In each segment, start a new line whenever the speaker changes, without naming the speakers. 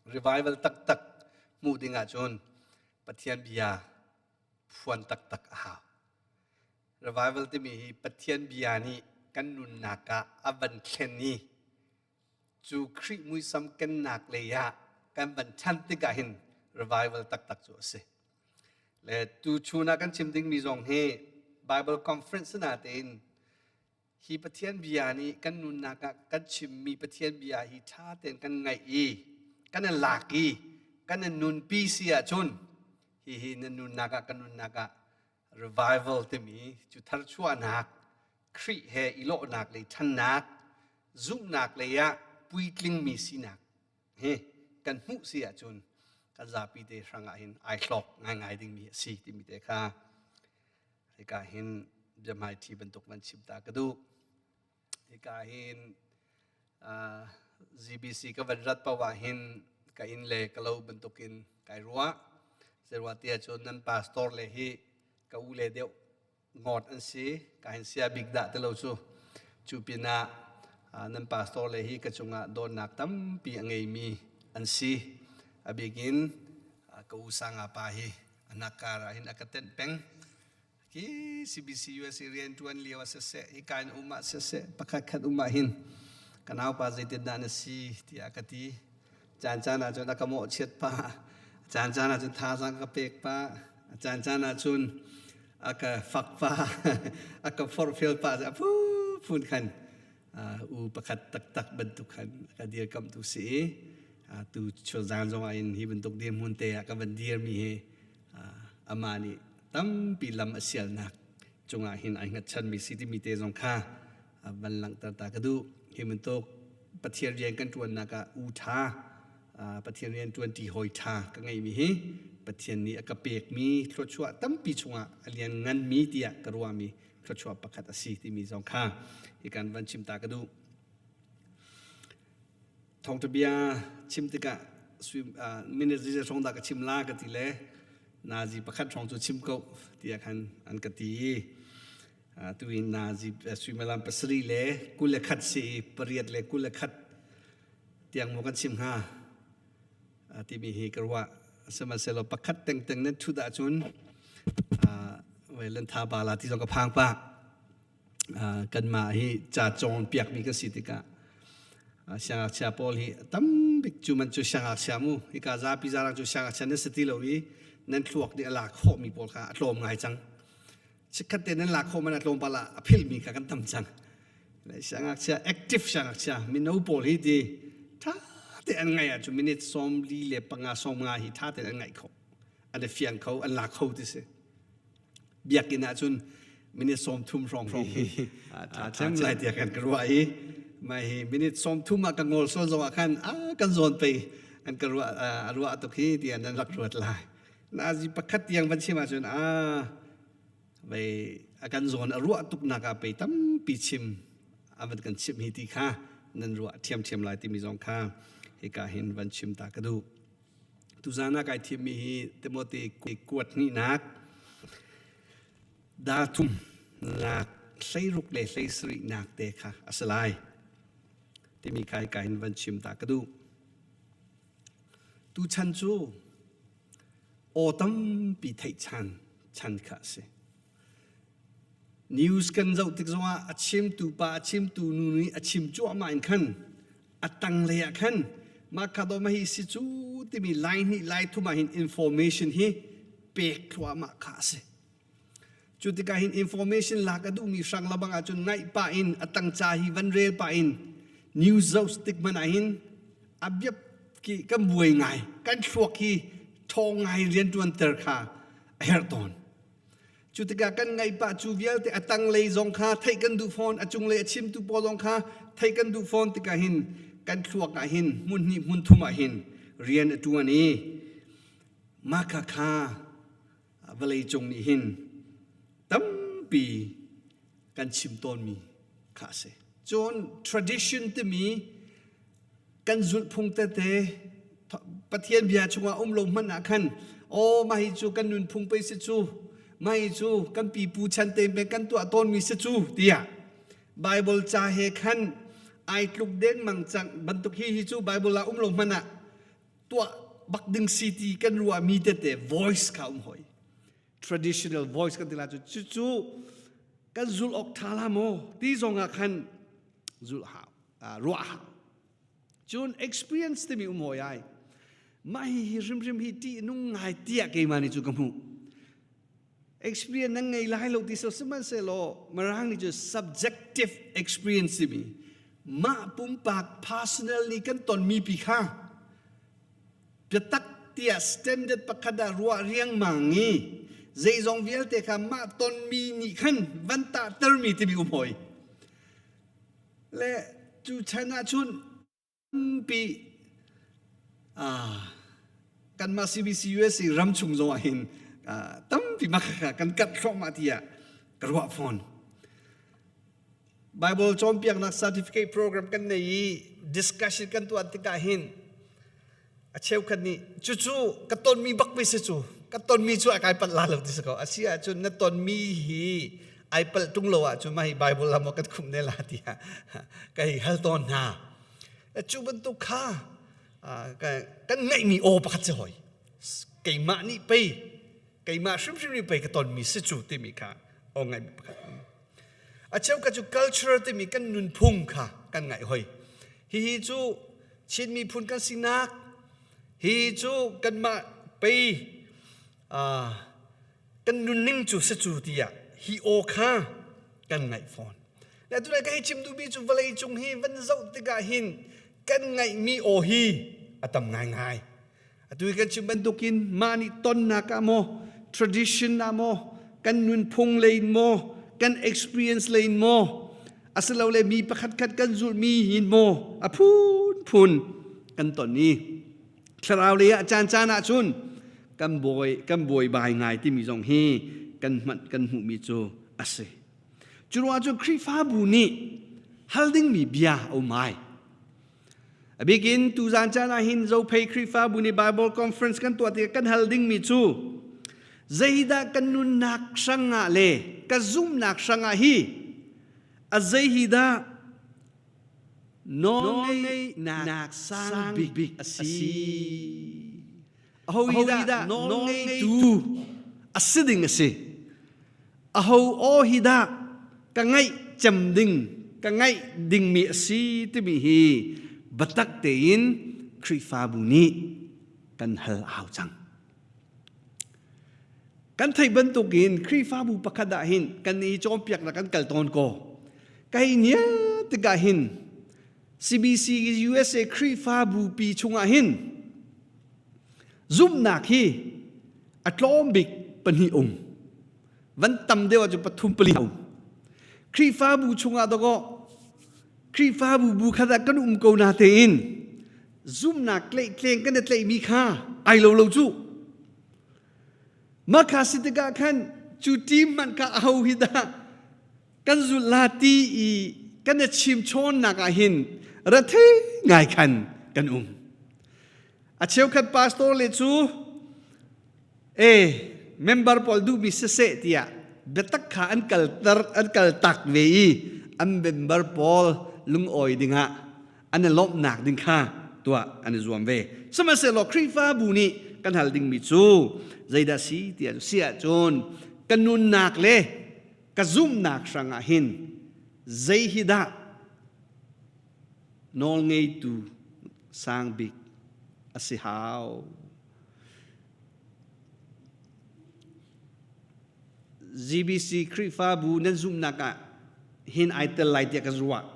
Revival taktak hmuh ding ahcun Pathian bia phuan taktak a hau. Revival timi hi Pathian bia nih kan nunnak ah a van thlen i cu Khrih muisam kennak lei ah kan van ṭhan tikah hin revival taktak cu a si. Le tu chun ah kan chim dingmi zong hi Bible conference na tein hi Pathian bia nih kan nunnak ah kan chimmi Pathian bia hi ṭha tein kan ngaih i kan i lak i kan i nunpi si ahcun hihi na nunnak ah kan nunnak ah revival timi cu tharchuahnak Khrih he i lawhnak lei ṭhannak zumhnak lei ah puitlingmi sinak hi kan hmuh si ahcun kan zapi te hrang ah hin ai hlawk ngaingai dingmi a si timi te kha hika hin biahmaiṭhi bantuk van chim ta ka duh. Hika hin GBC ka van rat paoh ah hin ka inn le ka lo bantukin kai ruah. Zeiruah ti ahcun nan pastor le hi ka u le deuh ngawt an si. Ka hin sia bik dah ti lo cu. Cu pinah nan pastor le hi ka cungah dawtnak tampi a ngeimi an si. A bikin ka u Sanga pa hi a hnakkar ah hin a ka tenh peng. Hi CBC USA rian ṭuan lio ah siseh, hika in um ah siseh, pakhat khat um ah hin ka naupa zeitindah na si tiah ka ti. Caan caan ah cun a ka mawhchiat pah, caan caan ah cun thazaang ka pek pah, caan caan ah cun a ka fak pah, a ka forhfial pah, a phunphun khan u pakhat taktak bantuk khan a ka dirkamhtu si i tu chun zong ah in hi bantuk dirhmun te ah ka van dirmi hi amah nih tampi lam a sialnak cungah hin ai hngatchanmi si timi te zong kha van langhter ta ka duh. Hi bantuk Pathian rian kan ṭuannak ah u ṭha, Pathian rian ṭuanṭi hawi ṭha ka ngeihmi hi Pathian nih a ka pekmi thluachuah tampi chungah a lian nganmi tiah ka ruahmi thluachuah pakhat a si timi zong kha hi kan van chim ta ka duh. Thawngṭha bia chim tikah minute zeizat hrawng dah ka chim la ka ti le nazi pakhat hrawng cu chim ko tiah khan an ka ti i tu in nazi suimilam pasarih le 21 si i pariat le 21 tiang maw kan chim hnga timi hi ka ruah. Sihmanhsehlaw pakhat tengteng nan ṭhut ahcun lan tha ba la ti zong ka phang pah. Kanmah hi ca cawnpiakmi kan si tikah siangngakchia pawl hi tambik cu man cu siangngakchia mu hika zapi zarang cu siangngakchia nan si ti lo i nan thluak nih a lak khawhmi pawl kha a tlawm ngai cang. Chikkhat te nan lak khawh man a tlawm pal ah a philhmi kha kan tam cang. Siangngakchia active siangngakchia mino pawl hi ti ṭha te an ngaih ahcun minute 45 50 hi ṭha tein an ngaih khawh. An i fiang kho, an la kho ti si. Biakinn ahcun minute 30 hrawng hi ṭha cem lai tiah kan ka ruah i mai hi minute 30 ah ka ngol sual zong ah khan a kan zawn pei an ka ruah a ruah tuk hi tiah nan rak ruat lai. Nazi pakhat tiang van chim ahcun a vei a kan zawn a ruah tuk nak ah pei tampi chim a van kan chimh hi ti kha nan ruah ṭhiamṭhiam lai timi zong kha hika hin van chim ta ka duh. Tuzan ah kai thimmi hi Timote kuat hnihnak daa thum nak 16 le 17 nak te kha a si lai timi kha hika hin van chim ta ka duh. Tuchan cu aw tampi theih chan chan kha a si. News kan zoh tik zongah a chimtu pa a chimtu nu nih a chim cuahmah in khan a tanglei ah khan mah kha dawh hi si cu timi lai hnih lai thum ah hin information hi pek thluahmah kha a si. Cu tikah hin information lak a duhmi hrang labang ahcun ngaih pah in a tang ca hi van rel pah in news zoh tik hmanh ah hin a biap ki kan buai ngai kan thluak hi ṭhawng ngai rianṭuan ter kha a herh tawn. Cu tikah kan ngaih pah cu vialte a tanglei zong kha theih kan duh fawn, a cunglei a chimtu pawl zong kha theih kan duh fawn tikah hin kan thluak ah hin hmun hnih hmun thum ah hin rian a ṭuan i mah kha kha vawlei cung nih hin tampi kan chim tawnmi kha a si. Cun tradition timi kan zulhphung tete Pathian bia chungah um lo hmanh ah khan aw mah hi cu kan nunphung pei si cu mah hi cu kan pipu chan te peng kan tuah tawnmi si cu tiah Bible ca he khan ai tluk dengmang cang bantuk hi hi cu Bible ah um lo hmanh ah. Tuah bak ding si ti kan ruahmi tete voice kha um hoi. Traditional voice kan ti la cu cucu kan zul awk ṭha la maw ti zong ah khan zulh hau, ruah hau. Cun experience timi um hawi ai. Mah hi hrimhrim hi ṭih nung ngai tiah keimah nih cu ka hmuh. Experience nan ngei lai lo ti so sihmanhsehlaw Mirang nih cu subjective experience timi mah pumpak personal nih kan tonmi pi kha biatak tiah standard pakhat ah ruah riangmang i zeizong vialte kha mah tonmi nih khan van tahtermi timi um hoi. Le cu chan ahcun tampi kanmah CBC USA ram chung zong ah hin tampi mak kan kat thluahmah tiah ka ruah fawn. Bible cawnpiaknak certificate program kan nei i discussion kan tuah tikah hin a cheukhat nih cucu ka tonmi bak pei si cu ka tonmi cu a kai palh la lo ti si ko a si ahcun na tonmi hi ai palh tung lo ahcun mah hi Bible lam kan khumh ne la tiah ka hei hal tawn hna cu bantuk kha kan ngeihmi aw pakhat si hoi keimah nih pei keimah hrimhrim nih pei ka tonmi si cu timi kha aw ngaihmi pakhat A cheukhat cu cultural timi kan nunphung kha kan ngaih hoi. Hihi cu Chin miphun kan sinak, hi cu kanmah pei kan nunning cu si cu tiah hi aw kha kan ngaih fawn. Le atu ka hei chim duhmi cu vawlei cung hi van zoh tikah hin kan ngaihmi aw hi a tam ngaingai. Atu kan chim bantukin mah nih tonnak ah maw, tradition ah maw, kan nunphung lei in maw, kan experience lei in maw, asilole mi pakhatkhat kan zulhmi hin maw, a phunphun kan ton i thlarau lei ah caan caan ah cun kan bawi kan buaibai ngai timi zong hi kan hmanh kan hmuhmi cu a si. Cu ruangah cun Khrihfabu nih hal dingmi bia a um ai. A bikin tuzan caan ah hin Zophei Khrihfabu nih Bible conference kan tuah tikah kan hal dingmi cu zeidah kan nunnak hrangah le ka zumhnak hrangah hi a zei hi dah nawlngeihnak sang bik a si. Aho hi dah nawlngeitu a si ding a si. Aho aw hi dah ka ngaih cem ding ka ngaih dingmi a si timi hi biatak tein Khrihfabu nih kan hal a hau cang. Kan theih bantukin Khrihfabu pakhat ah hin kan i cawnpiaknak kan kal tawn ko. Ka hei nia tikah hin CBC USA Khrihfabu pi chungah hin zumhnak hi a tlawm bik pahnih um van tam deuh ahcun pathum pali um Khrihfabu chungah dawkaw Khrihfabu bu khat ah kan um ko na tein zumhnak tleihtleng kan i tleihmi kha ai lo lo cu mah kha si tikah khan cu team hmanh kha aho hi dah kan zulh la ti i kan i chimchawnnak ah hin rethei ngai khan kan um A cheukhat pastor le cu e member pawl duhmi siseh tiah biatak kha an kalter an kaltak ve i an member pawl lungawi dingah an i lawmhnak ding kha tuah an i zuam ve. Sihmanhsehlaw Khrihfabu nih kan hal dingmi cu zeidah si tiah si ahcun ka nunnak le ka zumhnak hrangah hin zei hi dah nawlngeitu sang bik a si hau. GBC Khrihfabu nan zumhnak ah hin ai tel lai tiah ka ruah.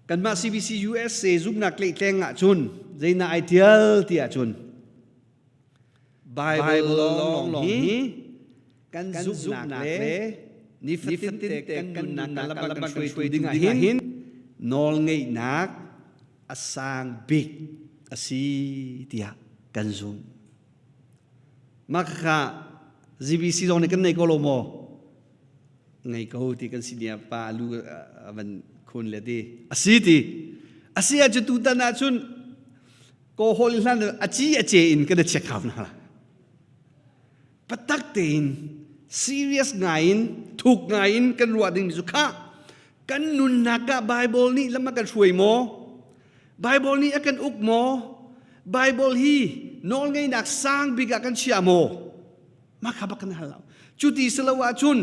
Kanmah CBC USA zumhnak tleihtleng ahcun zeina ai tial ti ahcun Bible lawnglawng hi kan zumhnak le nifatin te kan nunnak lam kan hruaitu ding ah hin nawlngeihnak a sang bik a si tiah kan zumh. Mah kha GBC zong nih kan nei ko lo maw? Ngei ko ti kan si nia pa lu van khun le ti. A si ti. A si ahcun tutan ahcun ko hol hlan a ci a ce in kan i check hau na. Patak tein serious ngai in thuk ngai in kan ruah ding cu kha kan nunnak ah Bible nih lam a kan hruai maw? Bible nih a kan uk maw? Bible hi nawlngeihnak sang bik ah kan chia maw? Mah kha bak kan hal lo. Cu ti si lo ahcun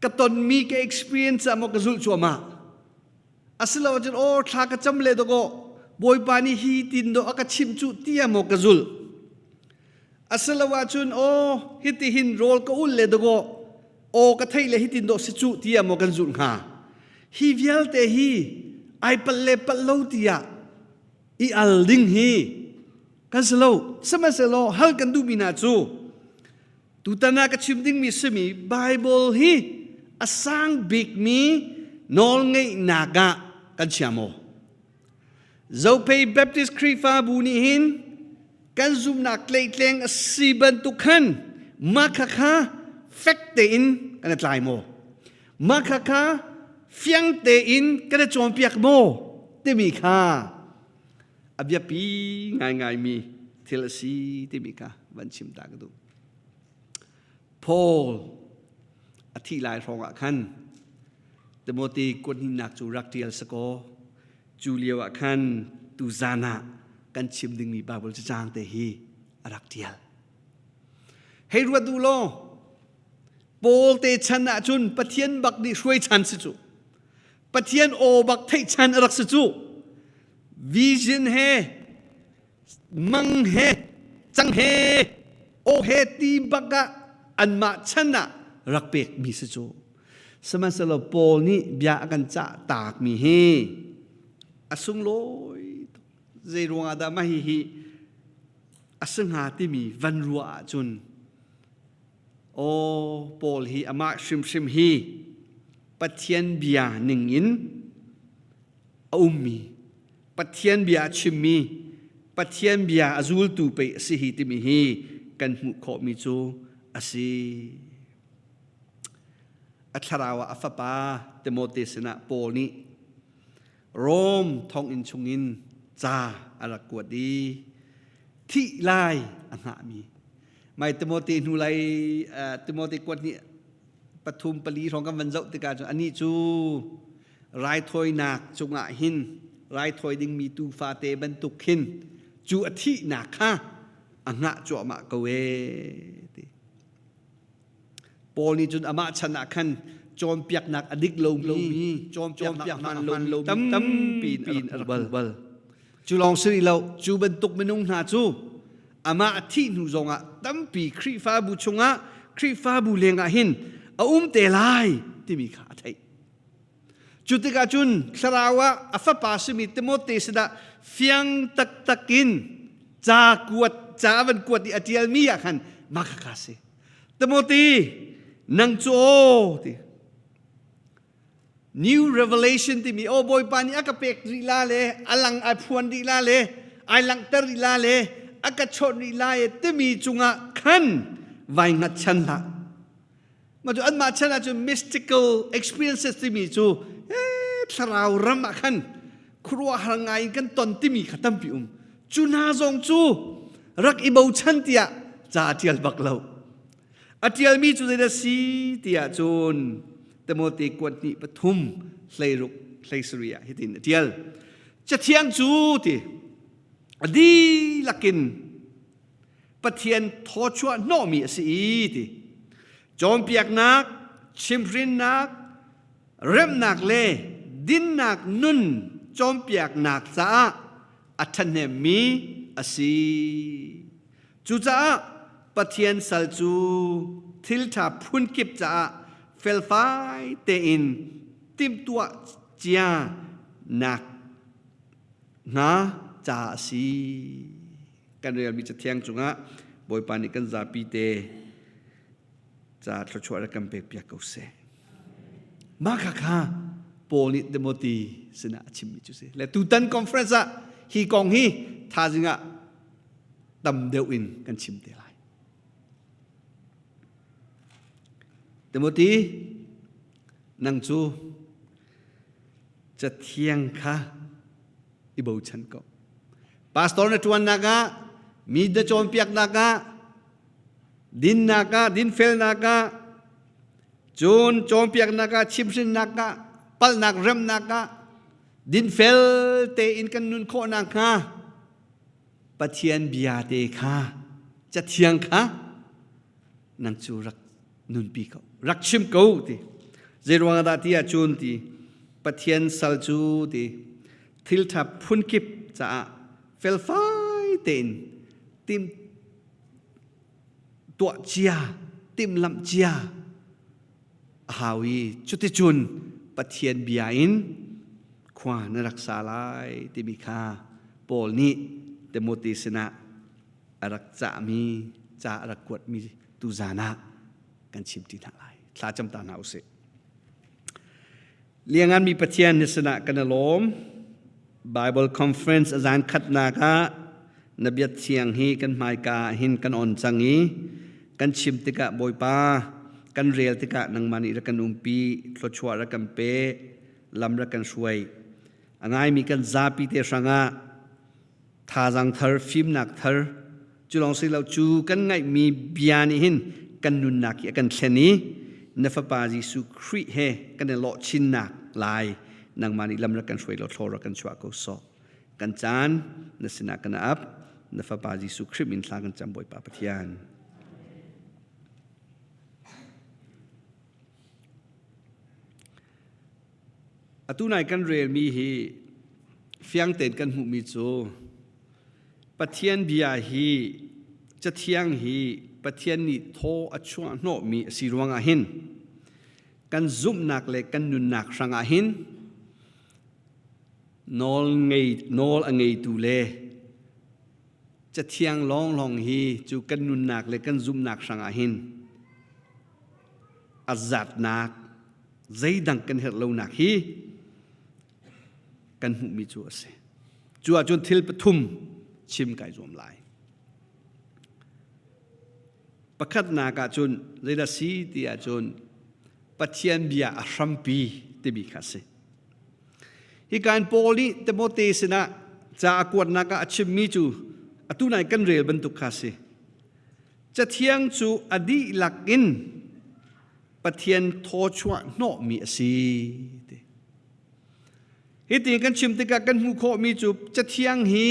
ka tonmi ka experience ah maw ka zulh cuahmah? Asilo ahcun aw thla ka cam le dawkaw Bawipa nih hi tin dawh a ka chimh cu tiah maw ka zulh? Asilo ahcun aw hitihin rawl ka ul le dawkaw aw ka theih le hitin dawh si cu tiah maw kan zulh hnga? Hi vialte hi ai palh le palh lo tiah i al ding hi kan si lo. Sihmanhsehlaw hal kan duhmi hna cu Tutan ah ka chim dingmi simi Bible hi a sang bikmi nawlngeihnak ah kan chia maw? Zophei Baptist Khrihfabu nih hin kan zumhnak tleitleng a si bantuk khan mah khakha fek tein kan i tlai maw? Mah khakha fiang tein kan i cawnpiak maw? timi kha a biapi ngaingaimi thil a si timi kha van chim ta ka duh. Paul a thih lai hrawng ah khan Timothy kuathnihnak cu rak ṭial sakaw cu lio ah khan tuzan ah kan chim dingmi Bible cacang te hi a rak ṭial. Hei ruat u law Paul te chan ah cun Pathian bak nih hruai chan si cu. Pathian aw bak theih chan a rak si cu. Vision he mang he cang he aw he ti bak ah anmah chan ah rak pekmi si cu. Sihmanhsehlaw Paul nih bia a kan cah taakmi hi a sunglawi tuk. Zei ruangah dah mah hihi a si hnga timi van ruah ahcun aw Paul hi amah hrimhrim hi Pathian bia ningin a ummi Pathian bia a chimmi Pathian bia a zultu pei a si hi timi hi kan hmuh khawhmi cu a si. A thlarau ah a fapa Timote sinah Paul nih Rom thonginn chungin ca a rak kuat i thih lai a hngahmi mai Timote hnu lai Timote kuat nih pathum pali hrawng kan van zoh tikah cun anih cu raithawinak cungah hin raithawi dingmi tuufa te bantuk khin cu a thihnak kha a hngah cuahmah ko ee ti. Paul nih cun amah chan ah khan cawnpiaknak a dik lomi cawnpiaknak hman lomi tampi in a rak bal. Cu lawng si rih lo, cu bantuk minung hna cu amah a thih hnu zongah tampi Khrihfabu chungah Khrihfabu lengah hin a um te lai timi kha a theih. Cu tikah cun thlarau ah a fapa simi Timote sinah fiang taktak in ca kuat ca a van kuat i a ṭialmi ah khan mah khakha si. Timote, nang cu aw ti. New Revelation timi aw Bawipa nih a ka pek rih la le a lang ai phuan rih la le ai langhter rih la le a ka chawnh rih la e timi cungah khan vai ngat chan hlah. Mah cu anmah chan ahcun mystical experiences timi cu thlarau ram ah khan khuaruahhar ngai in kan ton timi kha tampi um. Cu hna zong cu rak i bochan tiah ca a ṭial bak lo. A ṭialmi cu zeidah si tiah cun Timote kuat hnih pathum 16 17 ah hitin a ṭial. Cathiang cu ti a dihlak in Pathian thawchuah hnawhmi a si i ti. Cawnpiaknak, chimhrinnak, remnak le dinnak nun cawnpiaknak caah a ṭhahnemmi a si. Cucaah Pathian sal cu thilṭha phunkip caah felfai tein timhtuah cia nak hna ca a si. Kan relmi Cathiang cungah Bawipa nih kan zapi te ca thluachuah rak kan pekpiak ko seh. Mah kha kha Paul nih Timothy sinah a chimmi cu si. Le tutan conference ah hi kong hi thazing ah tam deuh in kan chim te lai. Timothy, nang cu cathiang kha i bochan ko. Pastor na ṭuannak ah, mi na cawnpiaknak ah, dinnak ah, dinfelnak ah, cun cawnpiaknak ah, chimhrinnak ah, palhnak remnak ah, Dinfel tein kan nun khawh nakhnga Pathian bia te kha cathiang kha nang cu rak nunpi ko rak chim ko ti zeiruang dah ti ahcun ti Pathian sal cu ti thilṭha phunkip caah felfai tein tim tuah cia timhlamh cia a hau i cuticun Pathian bia in khua na rak sa lai timi kha Paul nih Timote sinah a rak cahmi ca a rak kuatmi tuzan ah kan chim ṭi hna lai. Thla cam ta hna usih. Lianganmi Pathian na sinah kan i lawm. Bible Conference a zan khatnak ah na bia thiang hi kan hmaika ah hin kan on cang i kan chim tikah Bawipa kan rel tikah nangmah nih rak kan umpi, thluachuah rak kan pe, lam rak kan hruai. A ngaimi kan zapi te hrangah thazaang thar, fimnak thar, cu lawng si lo cu kan ngaihmi bia nih hin kan nunnak hi a kan thlen i na fapa Jesuh Khrih he kan i lawh chinnak lai nangmah nih lam rak kan hruai law thlaw rak kan chuah ko sawh kan caan na sinah kan ap na fapa Jesuh Khrih min thla kan cam Bawipa Pathian. Atu nai kan relmi hi fiang tein kan hmuhmi cu Pathian bia hi Cathiang hi Pathian nih thaw a chuah hnawhmi a si ruangah hin kan zumhnak le kan nunnak hrangah hin nawl ngei nawl a ngeitu le Cathiang lawnglawng hi cu kan nunnak le kan zumhnak hrangah hin a zatnak zeidang kan herh lonak hi kan hmuhmi cu a si. Cu ahcun thil pathum chim kai zuam lai. Pakhatnak ahcun zeidah si ti ahcun Pathian bia a hrampi timi kha a si. Hi kan Paul nih Timote sinah ca a kuatnak ah a chimmi cu atu nai kan rel bantuk kha a si. Cathiang cu a dihlak in Pathian thawchuah hnawhmi a si. Ti. Hitin kan chim tikah kan hmuh khawhmi cu Cathiang hi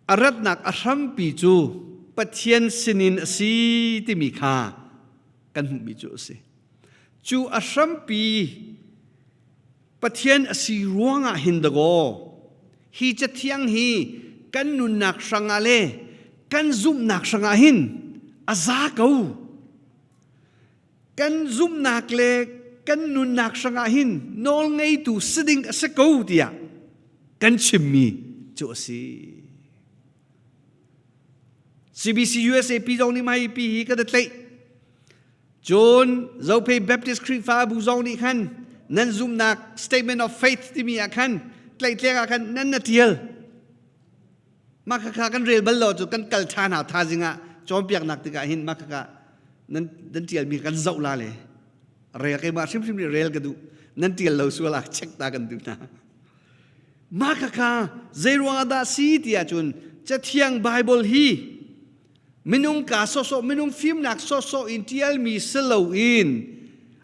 a ratnak a hrampi cu Pathian sinin a si timi kha kan hmuhmi cu a si. Cu a hrampi Pathian a si ruangah hin dakaw hi Cathiang hi kan nunnak hrangah le kan zumhnak hrangah hin a za ko. Kan zumhnak le kan nunnak hrangah hin nawlngeitu si ding a si ko tiah kan chimmi cu a si. CBC USAP zong nih mai pi hi kan i tlaih. Cun Zophei Baptist Khrihfabu zong nih khan nan zumhnak statement of faith timi ah khan tlaihtleng ah khan nan na tial. Mah khakha kan rel bal lo cu kan kal ṭhan hau thazing ah cawnpiaknak tikah hin mah khakha nan nan tialmi kan zoh la le rel keimah hrimhrim nih rel ka duh nan tial lo sual ah check ta kan duh hna. Mah khakha zeiruang ah dah si ti ahcun Cathiang Bible hi Minung ka sawsawh, minung fimnak sawsawh in ṭialmi si loin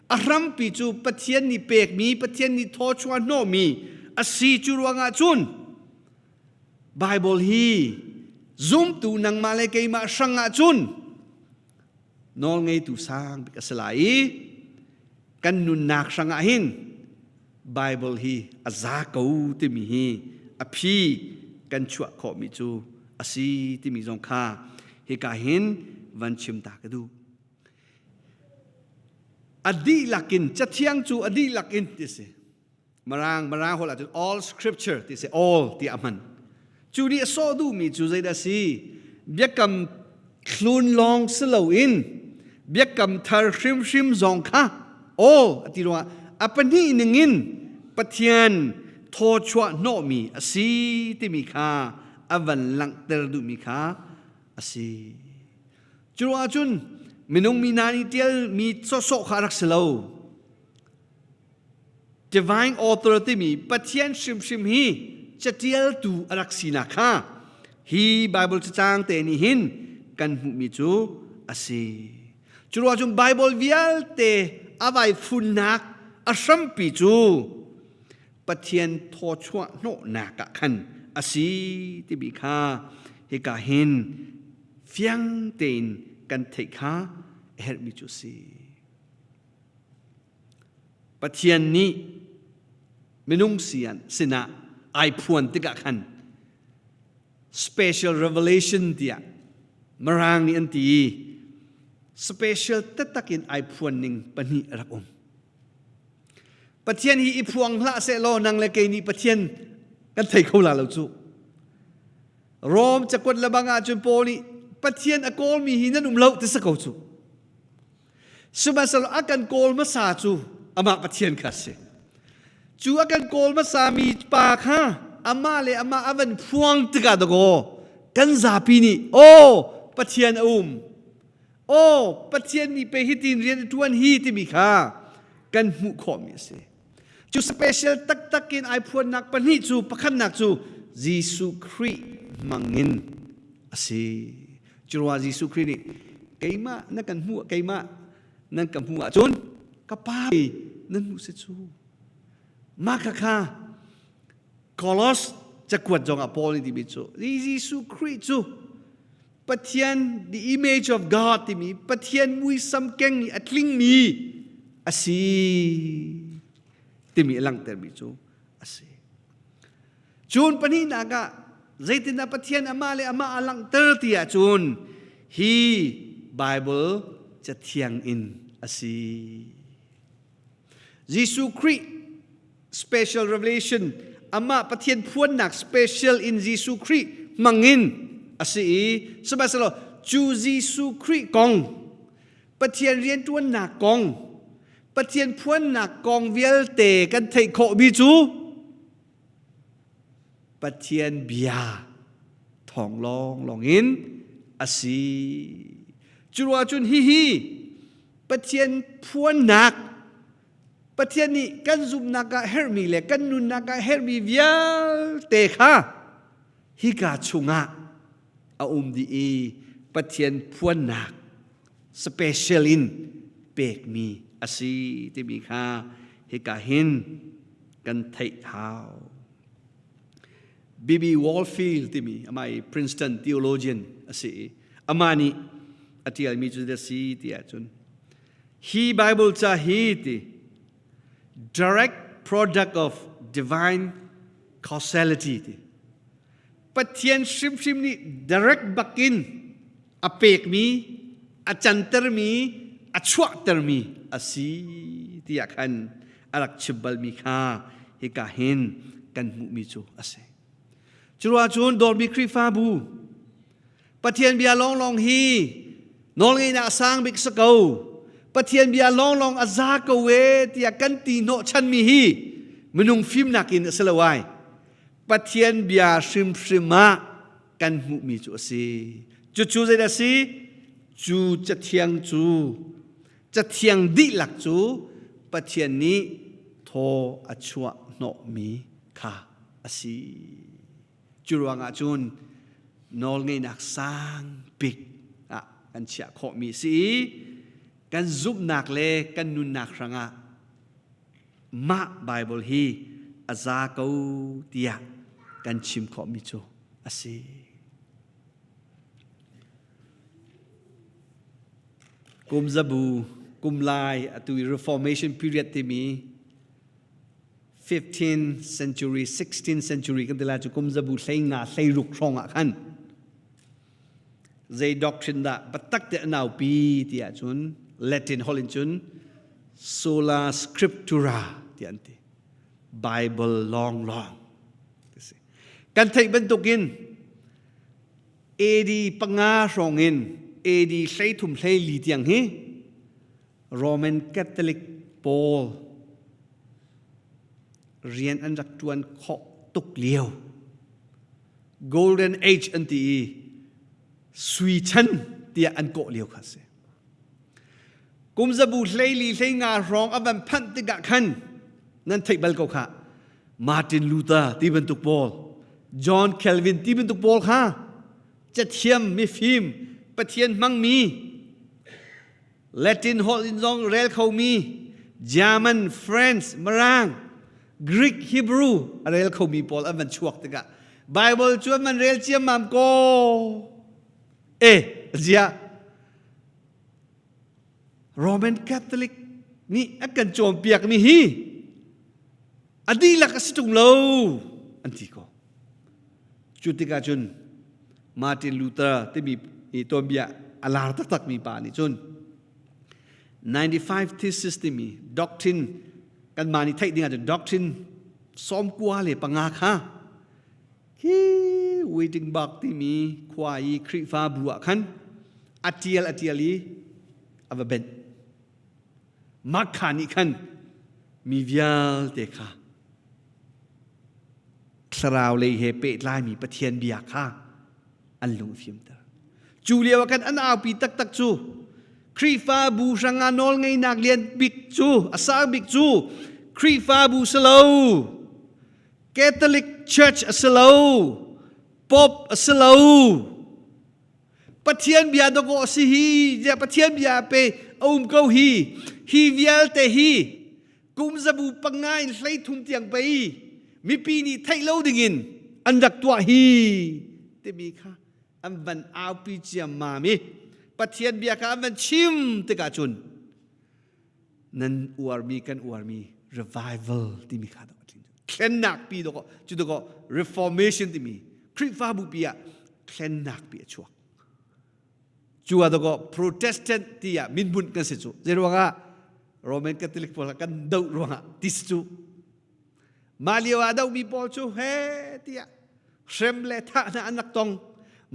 a hrampi cu Pathian nih pekmi, Pathian nih thawchuah hnawhmi a si. Cu ruangah cun Bible hi zumtu nangmah le keimah hrang ah cun nawlngeitu sang bik a si lai i kan nunnak hrang ah hin Bible hi a za ko timi hi a phi kan chuah khawhmi cu a si timi zong kha hika hin van chim ta ka duh. A dihlak in cathiang cu a dihlak in ti si. Marang Marang holh ahcun all scripture ti si all ti a hman. Cu nih a sawh duhmi cu zeidah si? Biakam thlun lawng si loin biakam thar hrimhrim zong kha aw a ti ruangah a pahnih ningin Pathian thawchuah hnawhmi a si timi kha a van langhter duhmi kha a si. Cu ruangah cun minung mi hna nih tialmi sawhsawh kha a rak si lo. Divine author timi Pathian hrimhrim hi catialtu a rak sinak kha hi Bible cacang te nih hin kan hmuhmi cu a si. Cu ruang cun Bible vialte a vai funnak a hrampi cu Pathian thawchuah hnawhnak ah khan a si timi kha hika hin fiang tein kan theih kha a herhmi cu a si. Pathian nih minung sian sinah ai phuan tikah khan special revelation tiah Mirang nih an ti i special taktak in ai phuan ning pahnih a rak um. Pathian hi i phuang hlah sehlaw nang le kei nih Pathian kan thei kho la lo cu. Rom cakuat le bang ahcun Paul nih Pathian a kawlmi hi nan um lo ti si ko cu. Sihmanhsehlaw a kan kawl hmasa cu amah Pathian kha a si. Cu a kan kawl hmasami pa kha amah le amah a van phuang tikah dakaw kan zapi nih aw Pathian a um aw Pathian nih pe hitin rian a ṭuan hi timi kha kan hmuh khawhmi a si. Cu special taktak in ai phuannak pahnih cu pakhatnak cu Jesuh Khrih hmangin a si. Curuah Jesuh Khrih nih keimah na kan hmuh keimah nan ka hmuh ahcun ka pa nan hmuh si cu. Mah kha kha Kolos cakuat zong ah Paul nih timi cu Jesuh Khrih cu Pathian the image of God timi Pathian muisam keng i a tlingmi a si timi a langhtermi cu a si. Cun pahnihnak ah zeitindah Pathian amah le amah a langhter ti ahcun hi Bible cathiang in a si. Jesuh Khrih special revelation amah Pathian phuannak special in Jesuh Khrih hmangin a si i sihmanhsehlaw cu Jesuh Khrih kong Pathian rianṭuannak kong Pathian phuannak kong vialte kan theih khawhmi cu Pathian bia thawng lawnglawng in a si. Cu ruah cun hihi Pathian phuannak Pathian nih kan zumhnak ah herhmi le kan nunnak ah herhmi vialte kha hika chungah a um dih i Pathian phuannak special in pekmi a si timi kha hika hin kan theih hau. B.B. Warfield timi amah i Princeton theologian a si i amah nih a ṭialmi cu a si ti ahcun hi Bible ca hi ti direct product of divine causality ti Pathian hrimhrim nih direct bakin a pekmi a cantermi a chuahtermi a si tiah khan a rak chim balmi kha hika hin kan hmuhmi cu a si. Curuah cun dawtmi Khrihfabu Pathian bia lawnglawng hi nawlngeihnak a sang bik si ko. Pathian bia lawnglawng a za ko e tiah kan ti hnawhchanmi hi minung fimnak in a si lo ai. Pathian bia hrimhrim ah kan hmuhmi cu a si. Cucu zeidah a si? Cu cathiang cu cathiang dihlak cu Pathian nih thaw a chuah hnawhmi kha a si. Cu ruangah cun nawlngeihnak sang bik ah kan chiah khawhmi a si i kan zumhnak le kan nunnak hrangah mah Bible hi a za ko tiah kan chim khawhmi cu a si. Kum zabu, kum lai atu i Reformation period timi 15th century, 16th century kan ti lai cu kum zabu hlei nga hlei ruk hrawng ah khan zei doctrine dah biatak te a naupi ti ahcun Latin holh in cun sola scriptura ti an ti Bible lawnglawng kan theih bantukin AD panga hrawng in AD 13 hleili tiang hi Roman Catholic pawl rian an rak ṭuan khawh tuk lio Golden Age an ti i sui chan tiah an kawh lio kha a si. Kum zabu hleili hleinga hrawng a van phanh tikah khan nan theih bal ko kha Martin Luther ti bantuk pawl John Calvin ti bantuk pawl kha cathiam mifim Pathian hmangmi Latin holh in zong rel khomi German, French, Mirang. Greek Hebrew a rel khomi pawl an van chuak tikah Bible cu an van rel ciammam ko. E zia Roman Catholic nih a kan cawnpiakmi hi a dihlak a si ṭung lo an ti ko. Cu tikah cun Martin Luther timi i tuanbia a lar taktakmi pa nih cun 95 thesis timi doctrine kanmah nih theih ding ahcun doctrine 95 kha khi Wittenberg timi khua i Khrihfabu ah khan a ṭial a ṭial i a va benh. Mah kha nih khan mi vialte kha thlarau lei he pehtlaimi Pathian bia kha an lung fimter. Cu lio ah khan an aupi taktak cu Khrihfabu hrangah nawlngeihnak lian bik cu a sang bik cu Khrihfabu si lo Catholic Church a si lo Pope a si lo Pathian bia dawkaw a si hi ziah Pathian bia pe a um ko hi hi vialte hi kum zabu panga in 13 tiang pei mipi nih theih lo dingin an rak tuah hi timi kha an van aupi ciammam i Pathian bia kha an van chim tikah cun nan uarmi kan uarmi revival timi kha thlennak pi dawkaw cu dawkaw reformation timi Khrihfabu pi ah thlennak pi a chuak cu ah dawkaw Protestant ti ah min bunh kan si cu zeiruangah Roman Catholic pawl kan doh ruangah ti si cu mah lio ah dohmi pawl cu he tiah hrem le thah hna an rak tong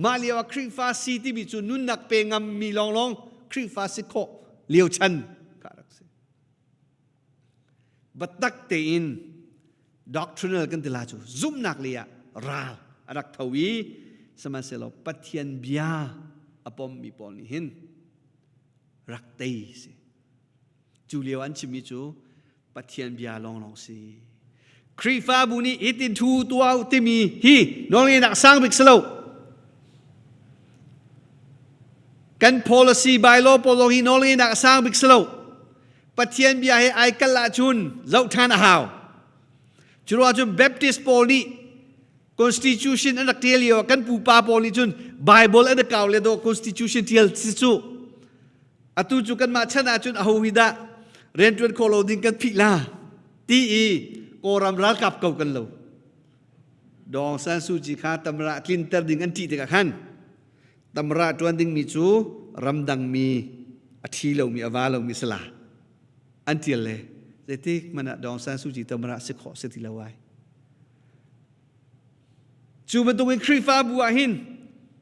mah lio ah Khrihfa si timi cu nunnak pe ngammi lawnglawng Khrihfa si khawh lio chan kha rak si Biatak tein doctrinal kan ti la cu zumhnak lei ah ral a rak tho i sihmanhsehlaw Pathian bia a pommi pawl nih hin rak tei si. Cu lio an chimmi cu Pathian bia lawnglawng si. Khrihfabu nih hitin thu tuah timi hi nawlngeihnak sang bik si lo. Kan policy bylaw pawl zong hi nawlngeihnak sang bik si lo. Pathian bia he ai kal ahcun zoh ṭhan a hau. Cu ruangah cun Baptist pawl nih Constitution an rak ṭial lio ah kan pupa pawl nih cun Bible an i kau le dawh Constitution ṭial si cu. Atu cu kanmah chan ahcun aho hi dah rianṭuan khawh lo ding kan phih la ti i Kawlram ralkap ko kan lo. Dawng San Suu Kyi kha tamra tlinter ding an ṭih tikah khan tamra ṭuan dingmi cu ramdangmi a ṭhi lomi a va lomi si la an ṭial le zeitik hmanh ah Dawng San Suu Kyi tamra si khawh si ti lo ai. Cu bantukin Khrihfabu ah hin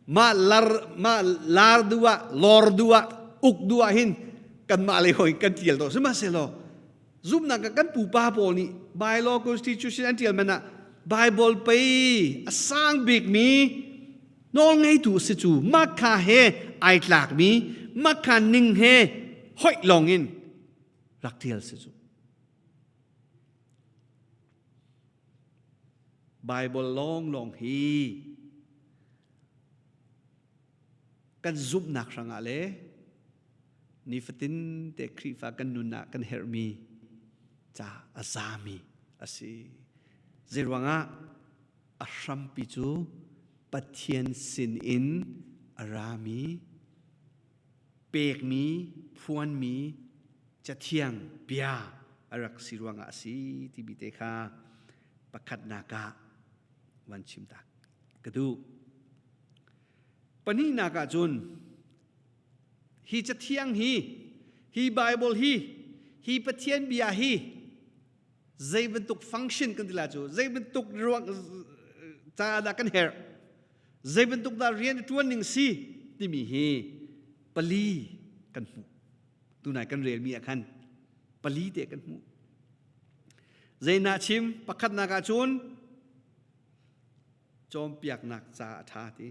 mah lar mah lar duh ah lor duh ah uk duh ah hin kanmah lei hoi kan ṭial tawn sihmanhsehlaw zumhnak ah kan pupa pawl nih bylaw constitution an ṭial man ah Bible pei a sang bikmi nawlngeitu si cu makha he ai tlakmi makha ning he hoih lawng in rak ṭial si cu Bible lawnglawng hi kan zumhnak hrangah le nifatin te Khrihfa kan nun ah kan herhmi ca a zami a si. Zeiruangah a hrampi cu Pathian sin in a rami pekmi phuanmi cathiang bia a rak si ruangah a si timi te kha pakhatnak ah van chim tak ka duh. Pahnihnak ah cun hi cathiang hi hi Bible hi hi Pathian bia hi zei bantuk function kan ti la cu zei bantuk ruang ca dah kan herh zei bantuk dah rian ṭuan ning si timi hi pali kan hmuh tunai kan relmi ah khan pali te kan hmuh zeinah chim pakhatnak ah cun cawnpiaknak ca a ṭha ti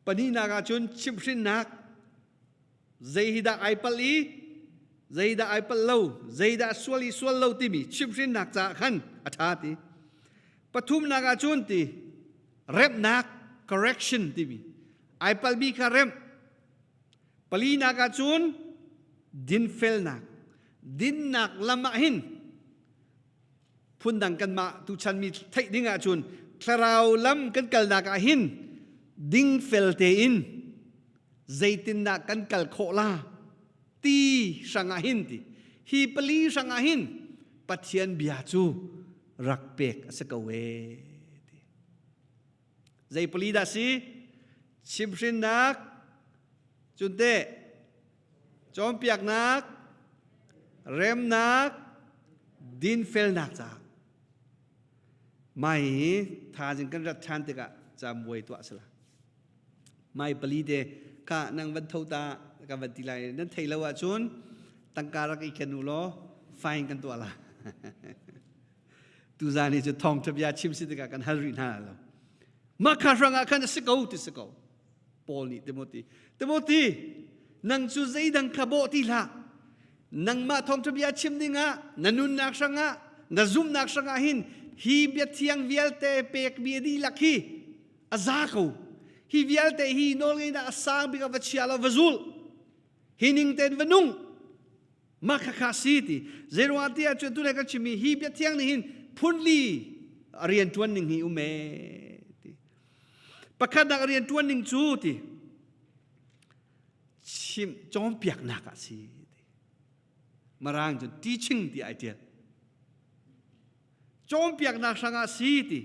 pahnihnak ah cun chimhhrinnak zei hi dah ai palh i zei dah ai palh lo zei dah sual i sual lo timi chimhhrinnak caah khan a ṭha ti pathumnak ah cun ti remhnak correction timi ai palhmi kha remh palinak ah cun dinfelnak dinnak lam ah hin. Phundang kanmah tuchan mi theih ding ahcun thlarau lam kan kalnak ah hin dingfel tein zeitindah kan kal khawh la ti hrang ah hin ti hi pali hrang ah hin Pathian bia cu rak pek a si ko ee ti. Zei pali dah si? Chimhrinnak, cun teh cawnpiaknak, remnak, dinfelnak caah. Mai hi thazing kan rat ṭhan tikah camuai tuah sala. Mai pali te kha nang van tho ta ka van ti lai nan thei lo ahcun tangka rak i ken u law fine kan tuah la. Tuzan hi cu thawngṭha bia chim si tikah kan hal rih hna lo. Mah kha hrangah khan a si ko ti si ko. Paul nih Timothy, Timothy, nang cu zeidang kha bawh ti hlah. Nangmah thawngṭha bia chim dingah na nunnak hrangah na zumhnak hrangah hin hi bia thiang vialte pek mi dihlak hi a za ko. Hi vialte hi nawlngeihnak a sang bik ah va chia law va zul. Hi ning tein va nung. Mah khakha si ti. Zeiruang ti ahcun tunai kan chimmi hi bia thiang nih hin phunli a rian ṭuan ning hi um ee ti. Pakhatnak a rian ṭuan ning cu ti chim cawnpiaknak ah si ti. Marang cun teaching ti ai ṭial. Cawnpiaknak hrangah si ti.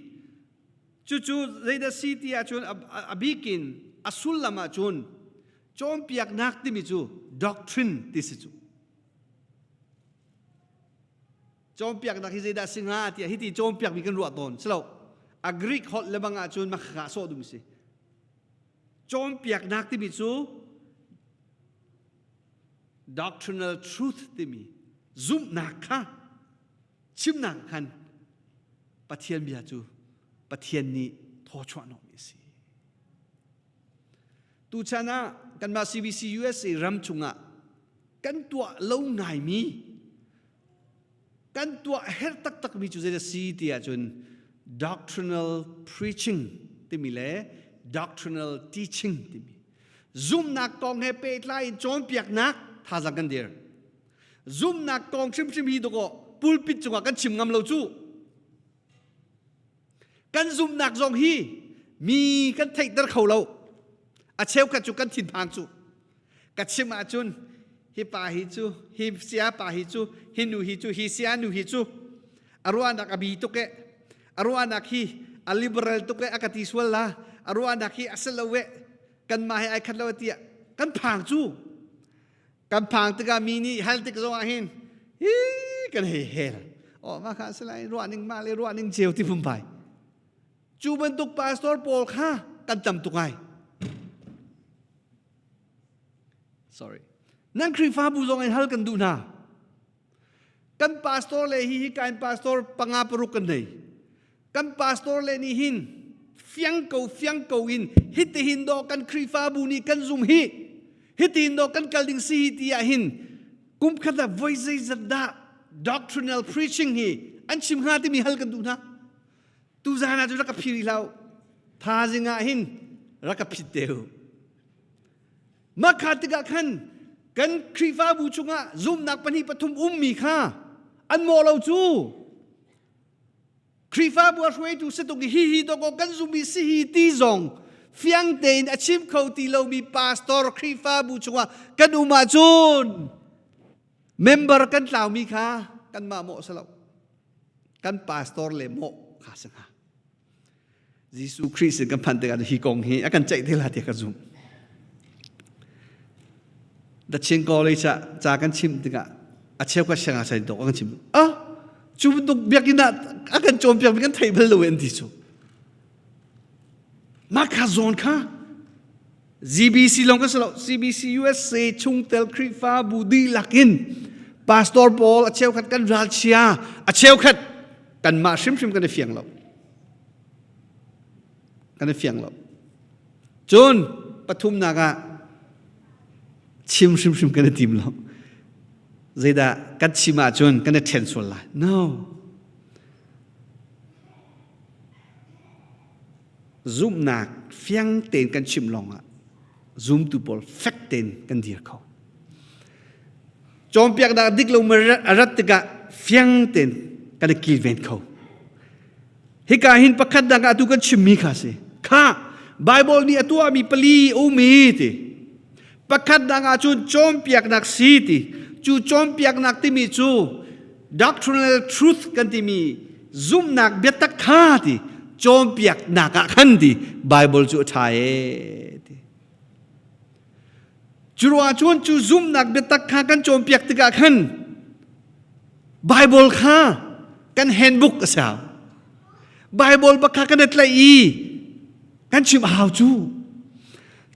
Cucu zeidah si ti ahcun a bikin a sullam ahcun cawnpiaknak timi cu doctrine ti si cu. Cawnpiaknak hi zeidah si hnga tiah hiti cawnpiakmi kan ruah tawn. Si lo. A Greek holh le bang ahcun makhaka sawh ding si. Cawnpiaknak timi cu doctrinal truth timi zumhnak kha chimnak khan Pathian bia cu Pathian nih thawchuah hnawhmi a si. Tuchan ah kanmah CBC USA ram chungah kan tuah lo ngaimi kan tuah herh taktakmi cu zei a si ti ahcun doctrinal preaching timi le doctrinal teaching timi zumhnak kong he pehtlai in cawnpiaknak thazaang kan dir. Zumhnak kong hrimhrim hi dawkaw pulpit cungah kan chim ngam lo cu. Kan zumhnak zong hi mi kan theihter kho lo. A cheukhat cu kan thinphang cu. Ka chim ahcun hi pa hi cu, hi sia pa hi cu, hi nu hi cu, hi sia nu hi cu a ruahnak a bi tuk e. A ruahnak hi a liberal tuk e a ka ti sual la. A ruahnak hi a si lo e. Kanmah he ai khat lo tiah kan phang cu. Kan phang tikah mi nih hal tik zongah hin hi kan hei hel. Oh mah kha si lai ruah ning mah le ruah ning ceu ti phunphai. Cu bantuk pastor pawl kha kan tam tuk ai. Sorry. Nan Khrihfabu zong in hal kan duh hna. Kan pastor le hi hi kain pastor panga paruk kan nei. Kan pastor le nih hin fiang ko fiang ko in hitihin do kan Khrihfabu nih kan zum hi hitihin do kan kal ding si hi ti ah hin kum khat ah voi zeizat dah doctrinal preaching hi an chim hnga timi hal kan duh hna. Tuzan ah cu rak ka phiri hlah Thazing ah hin rak ka phit te u. Mah kha tikah khan kan Khrihfabu chungah zumhnak pahnih pathum ummi kha an mawh lo cu. Khrihfabu a hruaitu si tuk i hihi dawkaw kan zummi si hi ti zong fiang tein a chim kho ti lomi pastor Khrihfabu chungah kan um ahcun member kan tlaumi kha kanmah mawh si lo. Kan pastor le mawh kha si hnga. Jesuh Khrih sin kan phanh tikah hi kong hi a kan ceih te la tiah ka zumh. The Chin College ah ca kan chim tikah a cheukhat siangah sai dawk a kan chim. Ah, cu bantuk biakinn ah a kan cawnpiak mi kan theih bal lo an ti cu. Mah kha zawn kha GBC lawng ka si lo CBC USA chungtel Khrihfabu dihlak in pastor pawl a cheukhat kan ralchia a cheukhat kanmah hrimhrim kan i fiang lo. Kan i fiang lo. Cun pathumnak ah chim hrimhrim kan i tim lo. Zeidah kan chim ahcun kan i ṭhen sual lai. No. Zumhnak fiang tein kan chim lawngah zumtu pawl fek tein kan dir kho. Cawnpiaknak dik lo a rat tikah fiang tein. Kan i kilven kho. Hika hin pakhat dang ah tu kan chimmi kha si. Kha Bible nih a tuahmi pali umi ti. Pakhat dang ah cun cawnpiaknak si ti. Cu cawnpiaknak timi cu doctrinal truth kan timi zumhnak biatak kha ti cawnpiaknak ah khan ti Bible cu a ṭha ee ti. Cu ruangah cun cu zumhnak biatak kha kan cawnpiak tikah khan Bible kha kan handbook a si hau. Bible bak kha kan i tlaih i kan chim a hau cu.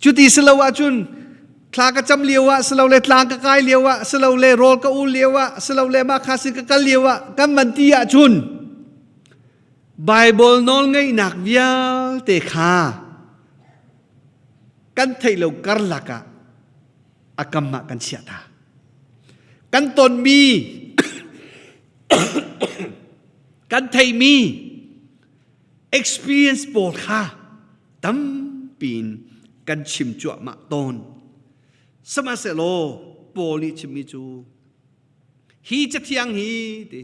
Cuti si lo ahcun thla ka cam lio ah si lo le tlang ka kai lio ah si lo le rawl ka ul lio ah si lo le mah kha sin ka kal lio ah kan man ti ahcun Bible nawlngeihnak vialte kha kan theih lo karlak ah a kam ah kan chiah ta. Kan tonmi kan theihmi experience pawl kha tampi in kan chim cuahmah tawn. Sihmanhsehlaw Paul nih chimmi cu hi cathiang hi ti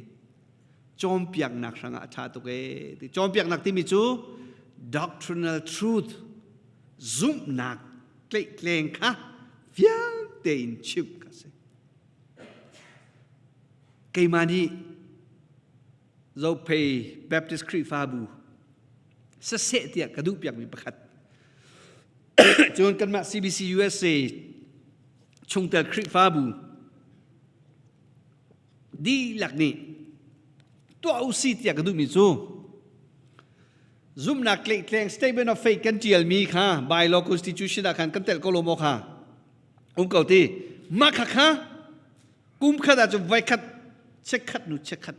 cawnpiaknak hrangah a ṭha tuk ee ti cawnpiaknak timi cu doctrinal truth zumhnak tleihtleng kha fiang tein chimh ka si. Keimah nih Zophei Baptist Khrihfabu saseh tiah ka duhpiakmi pakhat cun kanmah CBC USA chungtel Khrihfabu dihlak nih tuah usi tiah ka duhmi cu zumhnak tleihtleng statement of faith kan ṭialmi kha bylaw constitution ah khan kan telh ko lo maw kha um ko ti mah kha kha kum khat ah cun voikhat chekkhat nu chekkhat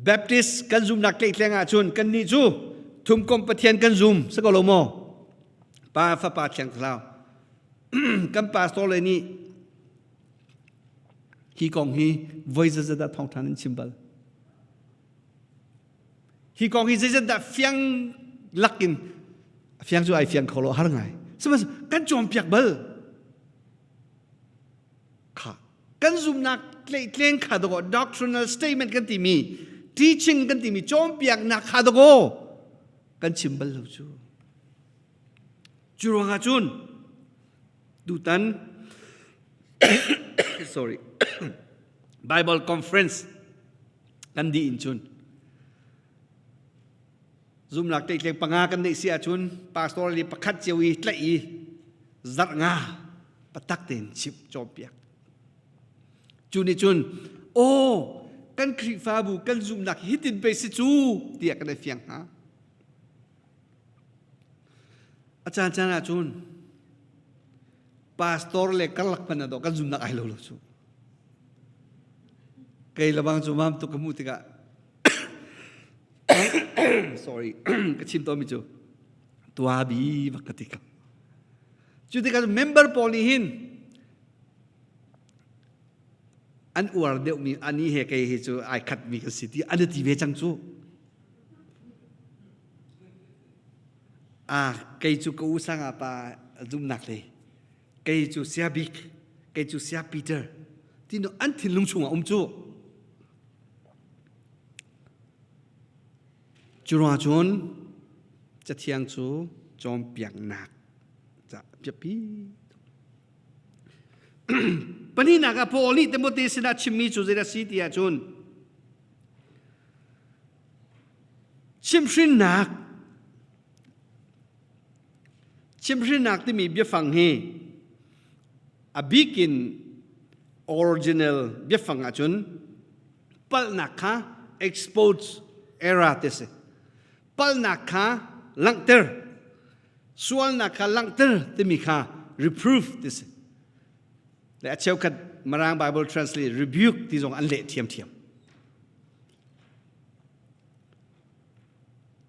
Baptist kan zumnak tleihtleng ahcun kannih cu thumkom Pathian kan zum si ko lo maw Pa Fapa Thiang Thlarau kan pastor le nih hi kong hi voi zeizat dah thawngṭha nan chim bal hi kong hi zeizat dah fiang lakin fiang cu ai fiang kho lo har ngai sihmanhsehlaw kan cawnpiak bal kha kan zumhnak tleihtleng kha dakaw doctrinal statement kan timi teaching kan timi cawnpiaknak kha dakaw kan chim bal lo cu cu ruangah cun tutan sorry Bible conference kan dih in cun zumnak tleitleng panga kan neih si ahcun pastor le pakhat cio i tlaih i zarh nga patak tein chimh cawnpiak cu nih cun aw kan Khrihfabu kan zumhnak hitin pei si cu tiah kan i fiang hnga a caan caan ahcun pastor le karlak hmanh ah kan zumnak ai lo lo cu kei lebang cu mam tuk ka hmuh tikah sorry ka chim tawnmi cu tua bi bak ka ti ka cu tikah member pawl nih hin an uar deuhmi ani he kei hi cu ai khatmi kan si ti an ti ve cang cu Ah, kei cu ka u sanga pa zumnak le kei cu sia bik kei cu sia Peter tinu an thinlung chungah um cu cu ruang cun cathiang cu cawnpiaknak ca biapi pahnihnak ah Paul nih Timote sinah chimmi cu zeidah si ti ahcun Chimhhrinnak Chimhhrinnak timi biafang hi a bik in original biafang ahcun palhnak kha expose era ti si. Palhnak kha langhter, sualnak kha langhter timi kha reproof ti si. Le a cheukhat Mirang Bible translate rebuke ti zong an leh thiamthiam.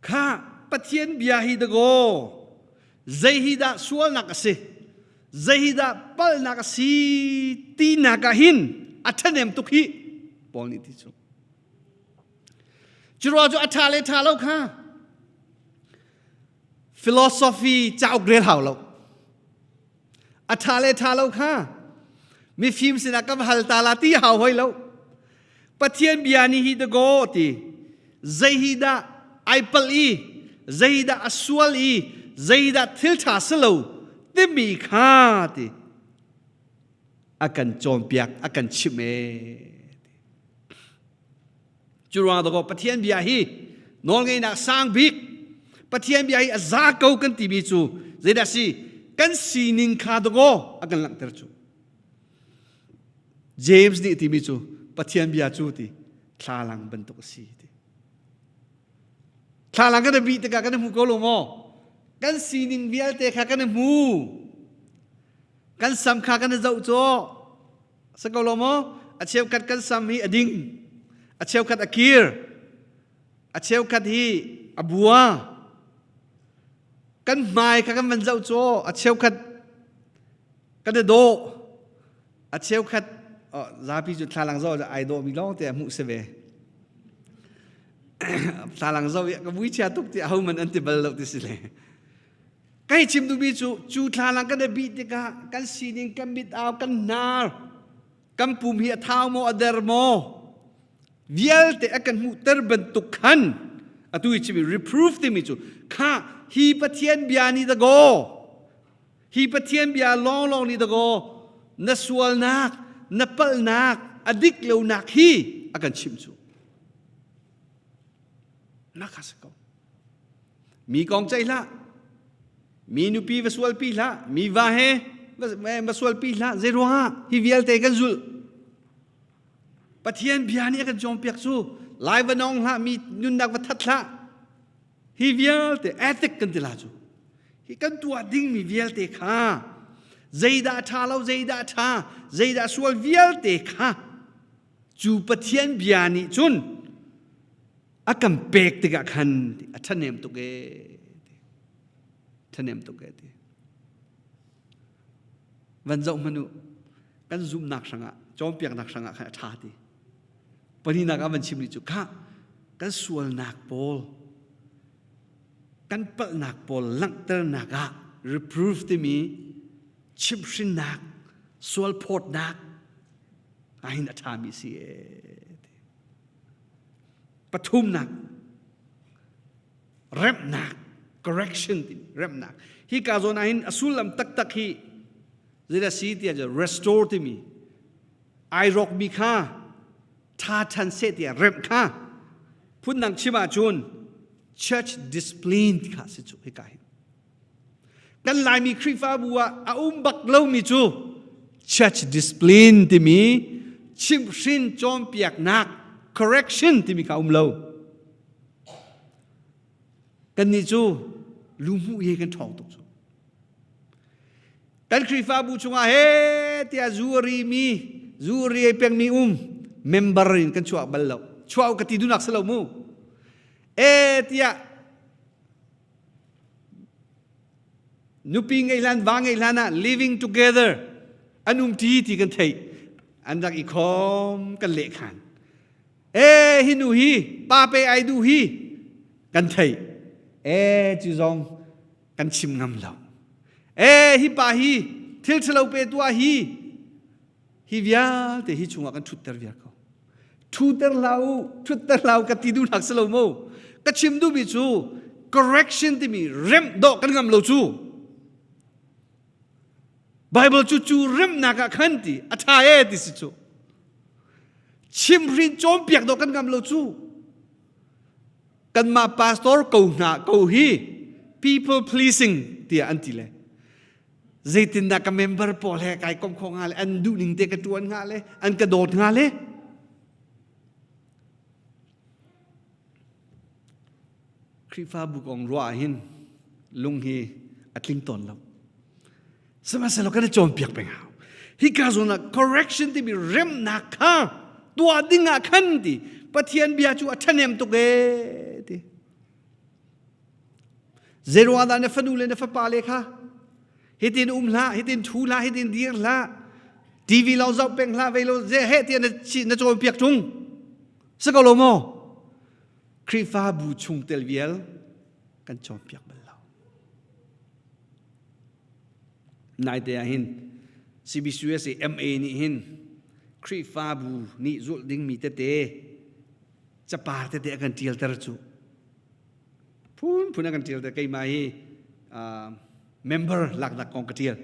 Kha Pathian bia hi dakaw zei hi dah sualnak a si zei hi dah palhnak a si tinak ah hin a ṭhahnem tuk hi Paul nih ti cu cu ruang cu a ṭha le ṭha lo kha philosophy cauk rel hau lo a ṭha le ṭha lo kha. Mifim sinah ka va hal ta la ti hau hoi lo. Pathian bia nih hi dagaw ti zei hi dah ai palh i zei dah a sual i zei dah thil ṭha si lo timi kha ti a kan cawnpiak a kan chimh ee. Cu ruang dakaw Pathian bia hi nawlngeihnak sang bik Pathian bia hi a za ko kan timi cu zeidah si kan sining kha dakaw a kan langhter cu. James nih timi cu Pathian bia cu ti thlalang bantuk a si ti. Thlalang kan bih tikah kan hmu ko lo maw? Kan sining vialte kha kan hmu. Kan sam kha kan zoh caw. Si ko lo maw? A cheukhat kan sam hi a ding. A cheukhat a kir. A cheukhat hi a bua. Kan hmai kha kan van zoh caw. A cheukhat kan i dawh. A cheukhat oh, zapi cu thlalang zoh ai dawh mi lawng te hmuh si ve. Thlalang zoh i ka vui chia tuk ti aho man an ti bal lo ti si le. Kai chim duhmi cu cu thlalang kan i bih tikah kan sining kan mit au kan hnar kan pum hi a thau maw a der maw vialte a kan hmuhter bantuk khan atu i chimi reproof timi cu kha hi Pathian bia nih dagaw hi Pathian bia lawnglawng nih dagaw na sualnak na palhnak a dik lonak hi a kan chimh cu na kha si ko Mi kong ceih hlah. Mi nupi va sualpi hlah. Mi va he va sualpi hlah. Zei ruangah hi vialte kan zulh. Pathian bia nih a kan cawnpiak cu lai va nong hlah, mi nunnak va that hlah. Hi vialte ethic kan ti la cu. Hi kan tuah dingmi vialte kha zeidah ṭha lo, zeidah ṭha, zeidah sual vialte kha cu Pathian bia nih cun a kan pek tikah khan a ṭhahnem tuk ee ṭhahnem tuk ee ti van zoh hmanh u kan zumhnak hrangah cawnpiaknak hrangah khan a ṭha ti palinak ah van chim rih cu kha kan sualnak pawl kan palhnak pawl langhternak ah reproof timi chimhhrinnak sualphawtnak ahin a ṭhami si ee ti Pathumnak, remhnak, correction timi remhnak. Hi ka zawn ah hin a sullam taktak hi zeidah si tiah cu restore timi ai rawkmi kha ṭha ṭhan seh tiah remh kha phundang chim ahcun church discipline kha si cu hika hi. Kan Laimi Khrihfabu ah a um bak lomi cu church discipline timi chimhhrin cawnpiaknak correction timi kha um lo. Kannih cu luhmuh he kan ṭhawng tuk cu. Kan Khrihfabu chungah he tiah zu a rimi, zu a ri pengmi um member in kan chuak bal lo. Chuah ka ti dunak si lo mu. E tiah Nupi ngeih hlan, va ngeih hlan ah living together an um ṭi ti kan theih. An rak i khawm kan leh khan. E hi nu hi pa pe ai duh hi kan theih. E cu zong kan chim ngam lo. E hi pa hi thil ṭhalo pe tuah hi hi vialte hi chungah kan ṭhutter viar ko. Ṭhuter hlah u, ṭhutter hlah u ka ti duhnak si lo mu. Ka chim duhmi cu correction timi remh dawh kan ngam lo cu. Bible cu cu remnak ah khan ti a ṭha e ti si cu. Chimhrin cawnpiak dawh kan ngam lo cu. Kanmah pastor ko hna ko hi people pleasing tiah an ti le. Zeitindah ka member pawl he kai kom kho hnga le an duh ning te ka tuan hnga le an ka dawt hnga le Khrihfabu kong ruah ah hin lung hi a tling tawn lo. Sihmanhsehlaw kan i cawnpiak peng hau. Hika zawn ah correction timi remnak kha tuah ding ah khan ti Pathian bia cu a ṭhahnem tuk ee ti. Zeiruangah dah na fanu le na fapa le kha hitin um hlah, hitin ṭhu hlah, hitin dir hlah, TV lo zoh peng hlah, vei lo ze he tiah na, na cawnpiak ṭung. Si ko lo maw? Khrihfabu chungtel vial kan cawnpiak bal lo. Naite ah hin CBCUSA MA nih hin Khrihfabu nih zulh dingmi tete capar tete a kan ṭialter cu. Phunphun a kan ṭialter. Keimah hi member laknak kong ka ṭial.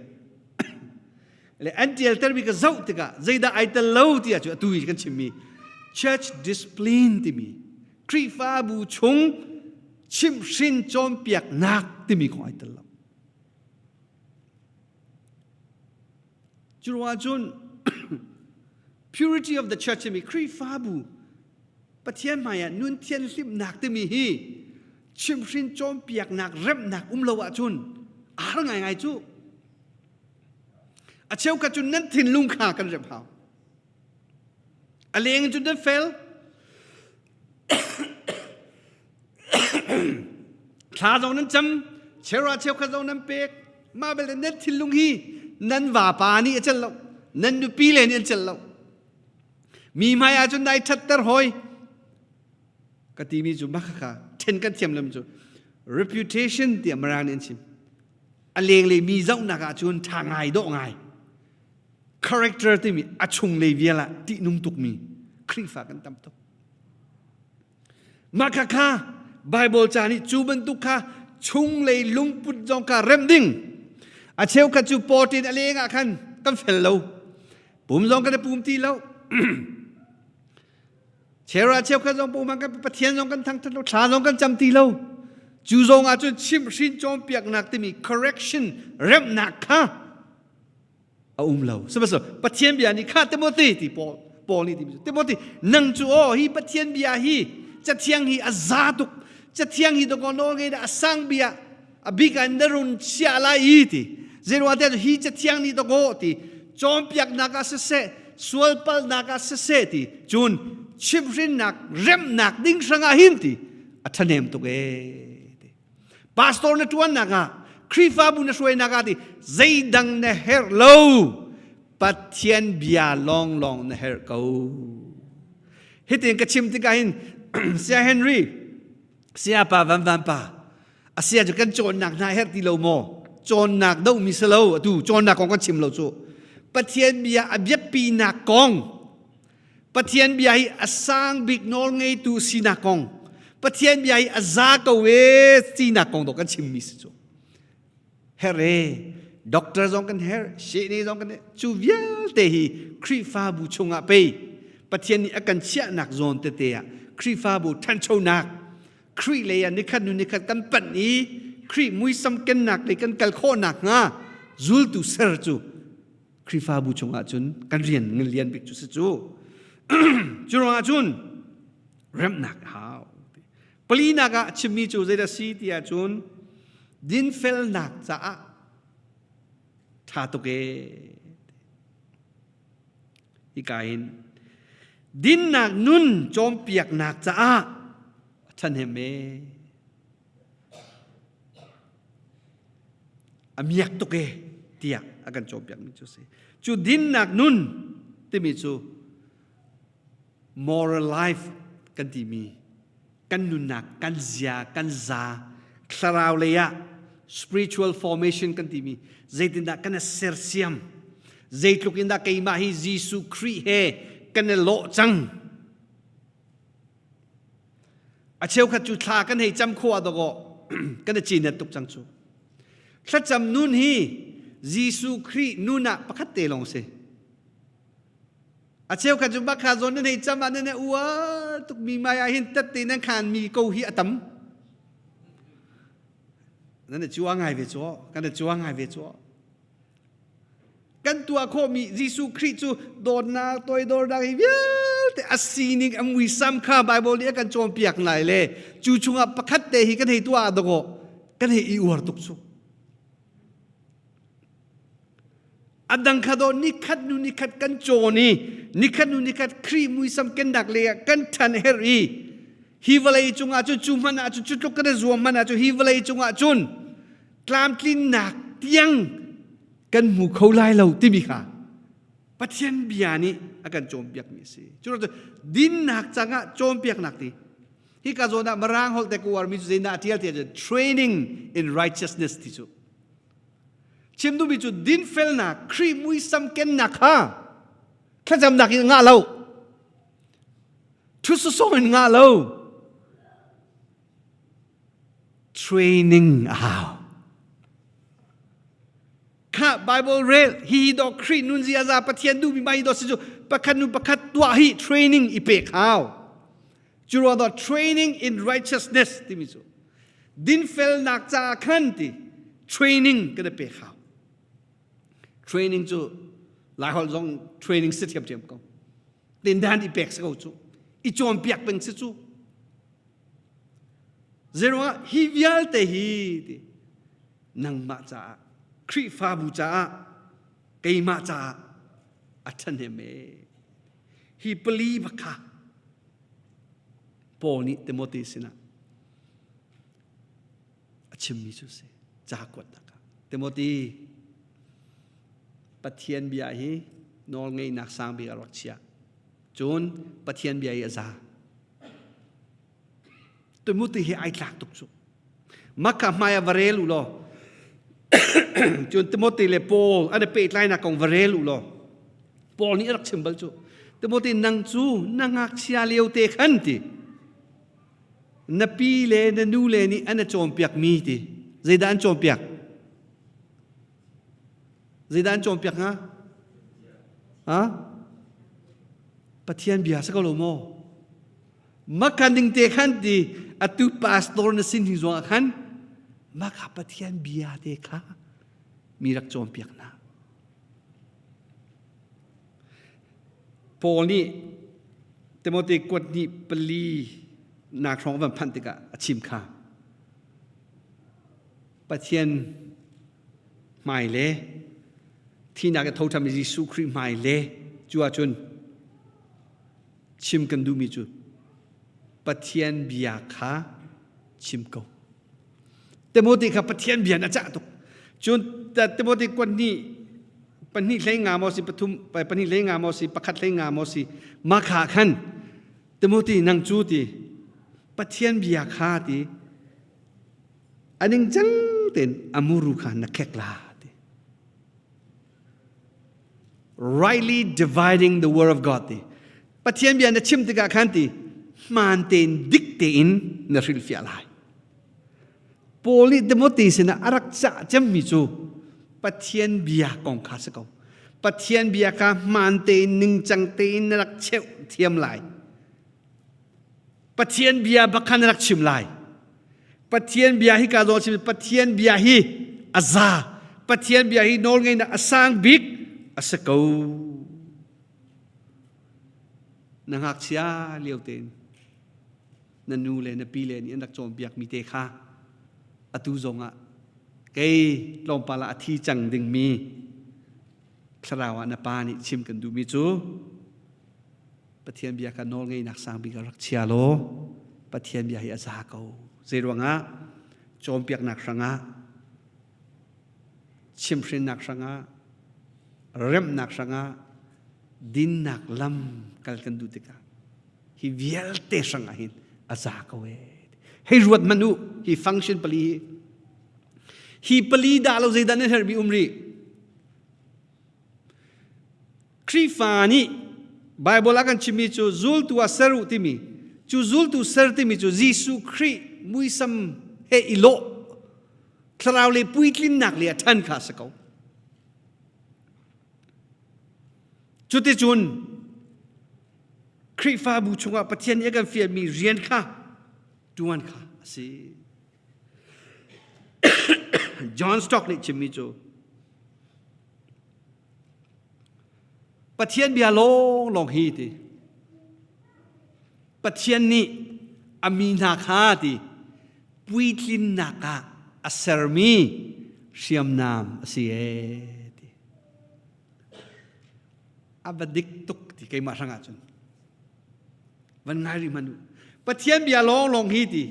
Le an ṭialtermi ka zoh tikah zeidah ai tel lo ti ahcun atu i kan chimmi church discipline timi Khrihfabu chung chimhhrin cawnpiaknak timi kong ai tel lo. Cu ruangah cun purity of the church timi Khrihfabu Pathian hmaiah nun thianhlimnak timi hi chimhhrin cawnpiaknak remnak um lo ahcun a har ngaingai cu. A cheukhat cu nan thinlung kha kan remh hau. A leng cun nan fel. Thla zong nan cam, chera cheukhat zong nan pek. Mah belte nan thinlung hi nan vapa nih a celh lo, nan nupi le nih an celh lo. Mi hmai ah cun nai ṭhatter hoi. Ka timi cu mah kha ṭhen kan thiam lam cu reputation tiah Mirang nih an chim. A lenglei mi zohnak ah cun ṭha ngai dawh ngai. Character timi a chunglei vial ah ṭihnung tukmi Khrihfa kan tam tuk. Mah kha Bible ca nih cu bantuk kha chunglei lungput zong kha remh ding. A cheukhat cu pawṭin a leng ah khan kan fel lo. Pum zong kan i pum ti lo. Chera cheukhat zong pum kan Pathian zong kan thangṭhat lo, thla zong kan cam ti lo. Cu zong ah cun chimhhrin cawnpiaknak timi correction remhnak kha a um lo sihmanhsehlaw Pathian bia nih kha Timothy ti Paul Paul nih ti Timothy nang cu aw hi Pathian bia hi cathiang hi a za tuk cathiang hi dawkaw nawl ngei dah a sang bia a bik ah na run chiah lai i ti zeiruang tiah hi cathiang nih dawkaw ti cawnpiaknak ah siseh sualpalnak ah siseh ti cun chimhrinnak remnak ding hrangah hin ti a ṭhahnem tuk ee ti Pastor na ṭuannak ah Khrihfabu na hruainak ah ti zeidang na herh lo Pathian bia lawnglawng na herh ko. Hitin ka chim tikah hin Saya Henry Saya pa Van Van pa asia cu kan cawnnak hna herh ti lo maw cawnnak do mi si lo atu cawnnak kong kan chim lo cu Pathian bia a biapinak kong Pathian bia hi a sang bik nawl ngeitu sinak kong Pathian bia hi a za ko e sinak kong dawh kan chimmi si cu herh e doctor zong kan herh sehne zong kan herh cu vialte hi Khrihfabu chungah pei Pathian nih a kan chiahnak zawn tete ah Khrihfabu ṭhanchonak Khrih lei ah nikhat nu nikhat kan panh i Khrih muisam kennak lei kan kal khawhnak hnga zultu ser cu Khrihfabu chungah cun kan rian ngan lian bik cu si cu. Cu ruangah cun remnak a hau. Palinak ah chimmi cu zeidah si ti ahcun dinfelnak caah ṭha tuk ee. Hika hin dinnak nun cawnpiaknak caah a ṭhahnem ee. A miak tuk e tiah a kan cawnpiakmi cu a si. Cu dinnak nun timi cu moral life kan timi kan nunnak, kan zia, kan za, thlarau lei ah spiritual formation kan timi zeitindah kan i sersiam, zeitluk in dah keimah hi Jesuh Khrih he kan i lawh cang. A cheukhat cu thla kan hei cam khawh ah dawkaw kan i cinet tuk cang cu. Thlacam nun hi Jesuh Khrih nun ah pakhat te lawng si. A cheukhat cu bakha zawn nan hei cam ah nan uar tuk mi mai ah hin tat te nan khan mi ko hi a tam. Nan i cua ngai ve cu kan i cua ngai ve cu. Kan tuah khawhmi Jesuh Khrih cu dawtnak, toidornak hi vialte a sining a muisam kha Baibal nih a kan cawnpiak lai le cu chungah pakhat te hi kan hei tuah ah dawkaw kan hei i uar tuk cu. A dang kha daw nikhat nu nikhat kan cawn i nikhat nu nikhat Khrih muisam kennak le ah kan ṭhan herh i hi vawlei cungah cun cu hmanh ah cun cu tluk kan i zuam hmanh ah cun hi vawlei cungah cun tlamtlinnak tiang kan hmu kho lai lo timi kha Pathian bia nih a kan cawnpiakmi a si. Cu dinnak cangah cawnpiaknak ti. Hika zawn ah Mirang holh te ka uarmi cu zeidah a tial ti ahcun training in righteousness ti cu. Chim duhmi cu dinfelnak, Khrih muisam kennak kha thlacamnak in ngah lo. Thu sawsawh in ngah lo. Training a hau. Kha Bible rel hi hi dawh Khrih nun ziaza Pathian duhmi mah hi dawh si cu pakhat nu pakhat tuah hi training i pek hau. Cu ruang dah training in righteousness timi cu dinfelnak caah khan ti training kan i pek hau. Training cu Laiholh zong training si thiamthiam ko. Tindan i pek si ko cu. I cawnpiak peng si cu. Zeiruangah hi vialte hi ti nangmah caah Khrihfabu caah keimah caah a ṭhahnem ee. Hi pali bak kha Paul nih Timote sinah a chimmi cu si ca kuatnak ah Timote Pathian bia hi nawlngeihnak sang bik a rak chia cun Pathian bia hi a za Timote hi ai tlak tuk cu Makka hmai ah va rel u law cun Timote le Paul an i pehtlainak kong va rel u law Paul nih a rak chim bal cu Timote nang cu na ngakchia lio te khan ti na pi le na nu le nih an i cawnpiak mi ti zeidah an cawnpiak zeidah an cawnpiak hnga ha Pathian bia si ko lo maw Maka ning te khan ti atu pastor na sin hi zong ah khan maka Pathian bia te kha mi rak cawnpiak hna. Paul nih Timote kuat hnih pali nak hrawng van phanh tikah a chim kha. Pathian hmai le thinak i tho ṭhanmi Jesuh Khrih hmai le cu ahcun chim kan duhmi cu Pathian bia kha chim ko. Timothy kha Pathian bia na cah tuk. Cun Timothy kuat hnih pahnih hlei nga maw si pathum pahnih hlei nga maw si pakhat hlei nga maw si ma kha khan Timothy nang cu ti Pathian bia kha ti aning cang ten amuru kha na khek la ti rightly dividing the word of God ti Pathian bia na chim tikah khan ti hmaan tein dik tein na hrilhfiah lai Paul nih Timothy sinah a rak cah cemmi cu Pathian bia kong kha si ko Pathian bia kha hmaan tein ningcang tein na rak cheuh thiam lai Pathian bia bak kha na rak chim lai. Pathian bia hi ka zaw chim Pathian bia hi a za. Pathian bia hi nawlngeihnak a sang bik a si ko. Na ngakchia lio tein na nu le na pi le nih an rak cawnpiak mi te kha atu zong ah kei tlawmpal ah a thi cang dingmi thlarau ah na pa nih chim kan duhmi cu Pathian bia kha nawlngeihnak sang bik ah rak chia law Pathian bia hi a za ko. Zeiruangah cawnpiaknak hrangah chimhrinnak hrangah remhnak hrangah dinnak lam kal kan duh tikah hi vialte hrangah hin a za ko ee. Hei ruat hmanh u hi function pali hi. Hi pali dah lo zeidah nan herhmi um rih? Khrihfa nih Bible ah kan chimmi cu zultu ah ser u timi cu zultu ser timi cu Jesuh Khrih muisam he i lawh thlarau le puitlinnak le a ṭhan kha a si ko. Cuticun Khrihfabu chungah Pathian nih a kan fialmi rian kha ṭuan kha a si. John Stock nih chimmi cu Pathian bia lawnglawng hi ti. Pathian nih a mi hna kha ti puitlinnak ah a sermi hriamnam a si ee ti. A va dik tuk ti keimah hrang ahcun. Van ngai rih hmanh u. Pathian bia lawnglawng hi ti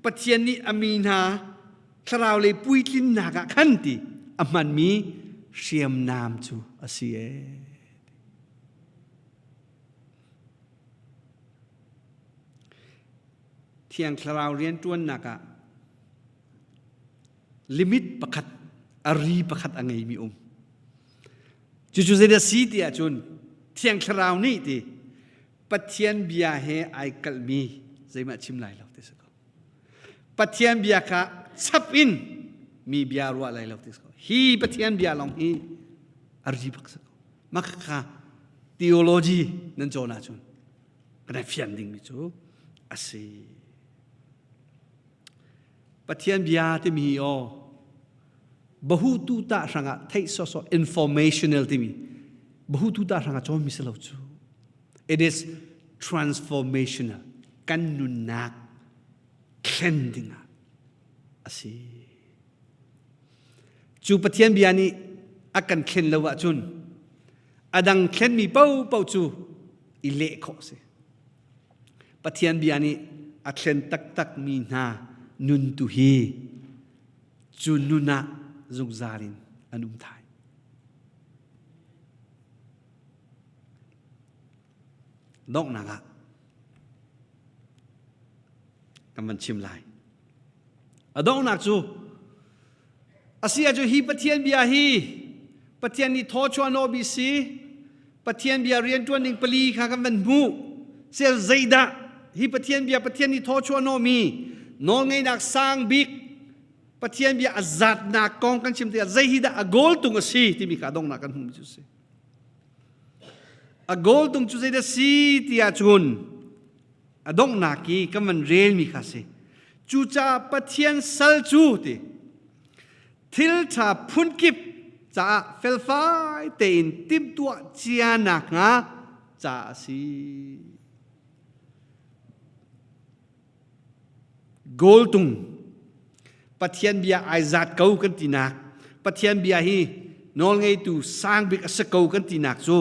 Pathian nih a mi hna thlarau lei puitlinnak ah khan ti a hmanmi hriamnam cu a si ee. Thiang thlarau rianṭuannak ah limit pakhat A ri pakhat a ngeimi um. Cucu zeidah si ti ahcun Thiang Thlarau nih ti Pathian bia he ai kalhmi zeimah chim lai lo ti si ko. Pathian bia kha chap in mi bia ruah lai lo ti si ko. Hi Pathian bia lawng hi a ri bak si ko. Mah kha theology nan cawn ahcun kan fian dingmi cu a si. Pathian bia timi hi aw bahutu ta hrangah theih sawsawh informational timi bahutu ta hrangah cawnmi si lo cu. It is transformational. Kan nunnak thlen dingah a si. Cu Pathian bia nih a kan thlen lo ahcun a dang thlenmi paohpaoh cu i leh khawh a si. Pathian bia nih a thlen taktakmi hna nun tu hi cu nun ah zungzal in an um thai. Donghnak ah kan van chim lai. A donghnak cu a si ahcun hi Pathian bia hi Pathian nih thaw chuah nawhmi si Pathian bia rianṭuan ning pali kha kan van hmuh. Sel zeidah hi Pathian bia Pathian nih thaw chuah nawhmi nawlngeihnak sang bik Pathian bia a zatnak kong kan chim tikah zei hi dah a goal tung a si timi kha a donghnak kan hmuhmi cu a si. A goal tung cu zeidah si ti ahcun a donghnak i kan van relmi kha si. Cucaah Pathian sal cu ti thil ṭha phunkip caah felfai tein timhtuah cia nakhnga ca a si. Goal tung Pathian bia ai zat ko kan tinak Pathian bia hi nawlngeitu sang bik a si ko kan tinak cu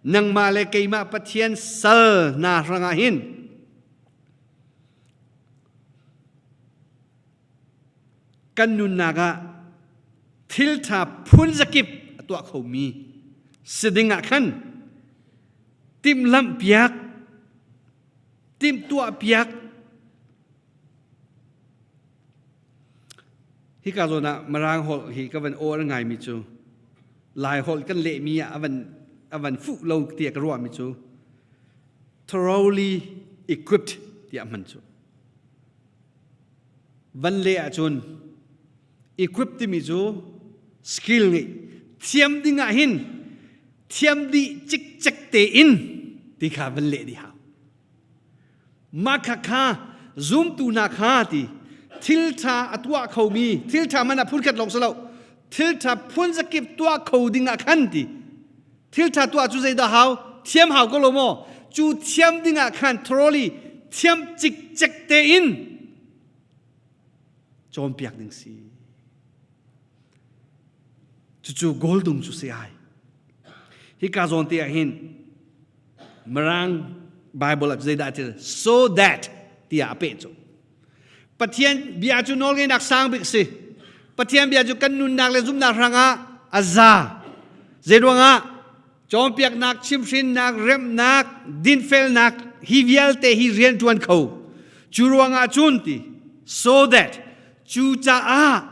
nangmah le keimah Pathian sal hna hrangah hin kan nunnak ah thil ṭha phun zakip a tuah khomi si ding ah khan timhlamh piak timhtuah piak hika zawn ah Mirang holh hi ka van aw ngaimi cu Lai holh kan lehmi ah a van a van fuh lo tiah ka ruahmi cu thoroughly equipped tiah hman cu van leh ahcun equip timi cu skill ngeih thiam ding ah hin thiam dih cikcek tein ti kha van leh dih hau mah kha kha zumtu hna kha ti thil ṭha a tuah khomi thil ṭha man ah phunkhat lawng si lo thil ṭha phun zakip tuah kho ding ah khan ti thil ṭha tuah cu zeidah hau thiam hau ko lo maw cu thiam ding ah khan thoroughly thiam cikcek tein cawnpiak ding si cucu goldung cu si ai hika zawn te ah hin Mirang Bible ah zeidah ti so that tiah a peh cu Pathian bia cu nawlngeihnak sang bik si Pathian bia cu kan nunnak le zumhnak hrangah a za zeiruangah cawnpiaknak chimhrinnak remnak dinfelnak hi vialte hi rian ṭuan kho cu ruangah cun ti so that cu caah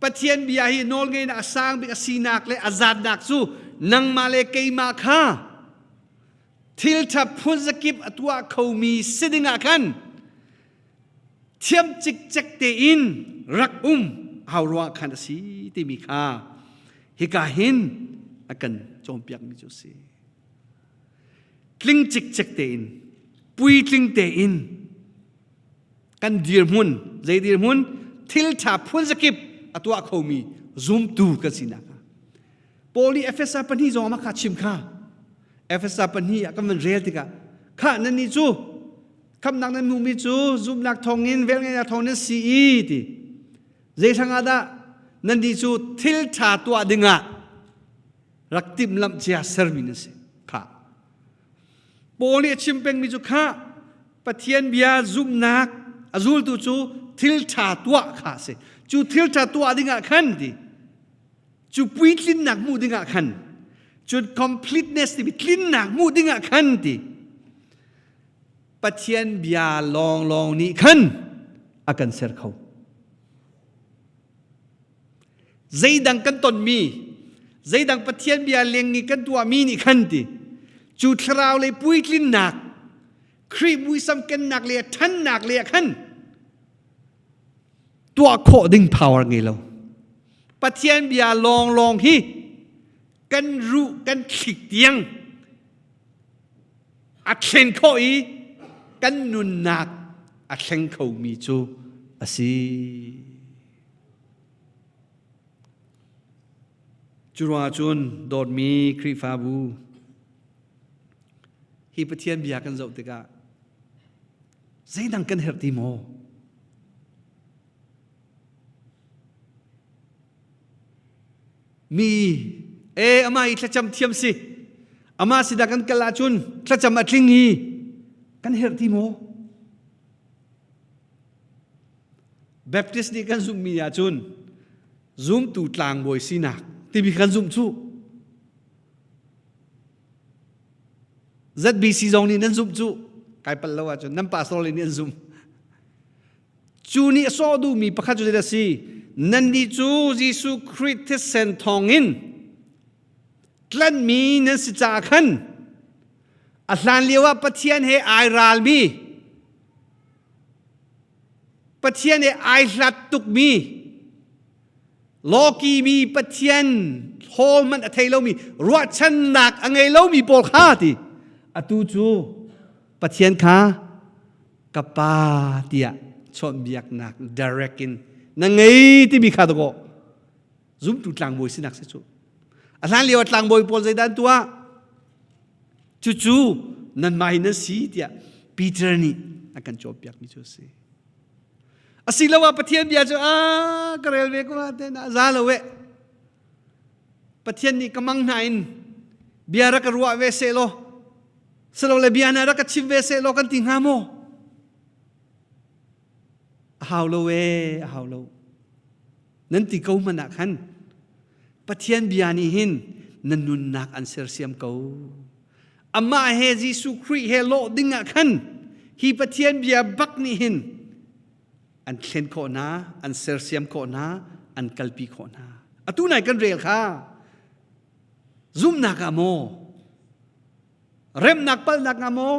Pathian bia hi nawlngeihnak a sang bik a sinak le a zatnak cu nangmah le keimah kha thil ṭha phun zakip a tuah khomi si dingah khan thiam cikcek tein rak um hau ruah khan a si timi kha hika hin a kan cawnpiakmi cu a si. Tling cikcek tein, puitling tein kan dirhmun zei dirhmun thil ṭha phun zakip a tuah khomi zumtu kan sinak ah Paul nih Efesa pahnih zong ah kha chim kha Efesa pahnih ah kan van rel tikah kha nan nih cu khamnak nan hmuhmi cu zumhnak thawngin velngeihnak thawngin nan si i ti zei hrangah dah nan nih cu thil ṭha tuah dingah rak timhlamh cia sermi nan si kha Paul nih a chim pengmi cu kha Pathian bia zumhnak a zultu cu thil ṭha tuah kha a si. Cu thil ṭha tuah dingah khan ti cu puitlinnak hmuh dingah khan cun completeness timi tlinnak hmuh dingah khan ti Pathian bia lawnglawng nih khan a kan ser kho. Zeidang kan tonmi, zeidang Pathian bia leng i kan tuahmi nih khan ti, cu thlarau lei puitlinnak, Khrih muisam kennak le ṭhannak le ah khan tuah khawh ding power ngei lo. Pathian bia lawnglawng hi kan ruh kan thlik tiang a thlen khawh i kan nunnak a thleng khomi cu a si. Cu ruangah cun dawtmi Khrihfabu hi Pathian bia kan zoh tikah zeidang kan herh ti maw? Mi e amah i thlacam thiam si amah si dah kan kal ahcun thlacam a tling i kan herh ti maw? Baptist nih kan zumhmi ahcun zumtu tlangbawi sinak timi kan zumh cu. ZBC zong nih nan zumh cu kai pal lo ahcun nan pastor le nih an zumh. Cu nih a sawh duhmi pakhat cu zeidah a si? Nannih cu Jesuh Khrih thisen thawngin tlanhmi nan si caah khan a hlan lio ah Pathian he ai ralmi Pathian he ai hlat tukmi lawkimi Pathian hlaw hmanh a thei lomi ruahchannak a ngei lomi pawl kha ti atu cu Pathian kha ka pa tiah chawnhbiaknak direct in na ngei timi kha dakaw zumtu tlangbawi sinak si cu a hlan lio ah tlangbawi pawl zeidah an tuah cucu nanmah hi nan si tiah Peter nih a kan cawnpiakmi cu a si asiloah Pathian bia cu a ka rel ve ko te na za lo eh Pathian nih ka mang hna in bia rak ka ruah ve seh law silole bia na rak ka chim ve seh law kan ti hnga maw a hau lo ee a hau lo nan ti ko hmanh ah khan Pathian bia nih hin na nunnak an sersiam ko amah he Jesuh Khrih he lawh ding ah khan hi Pathian bia bak nih hin an thlen khawh hna an sersiam khawh hna an kalpi khawh hna atu nai kan rel kha zumhnak ah maw remnak palhnak ah maw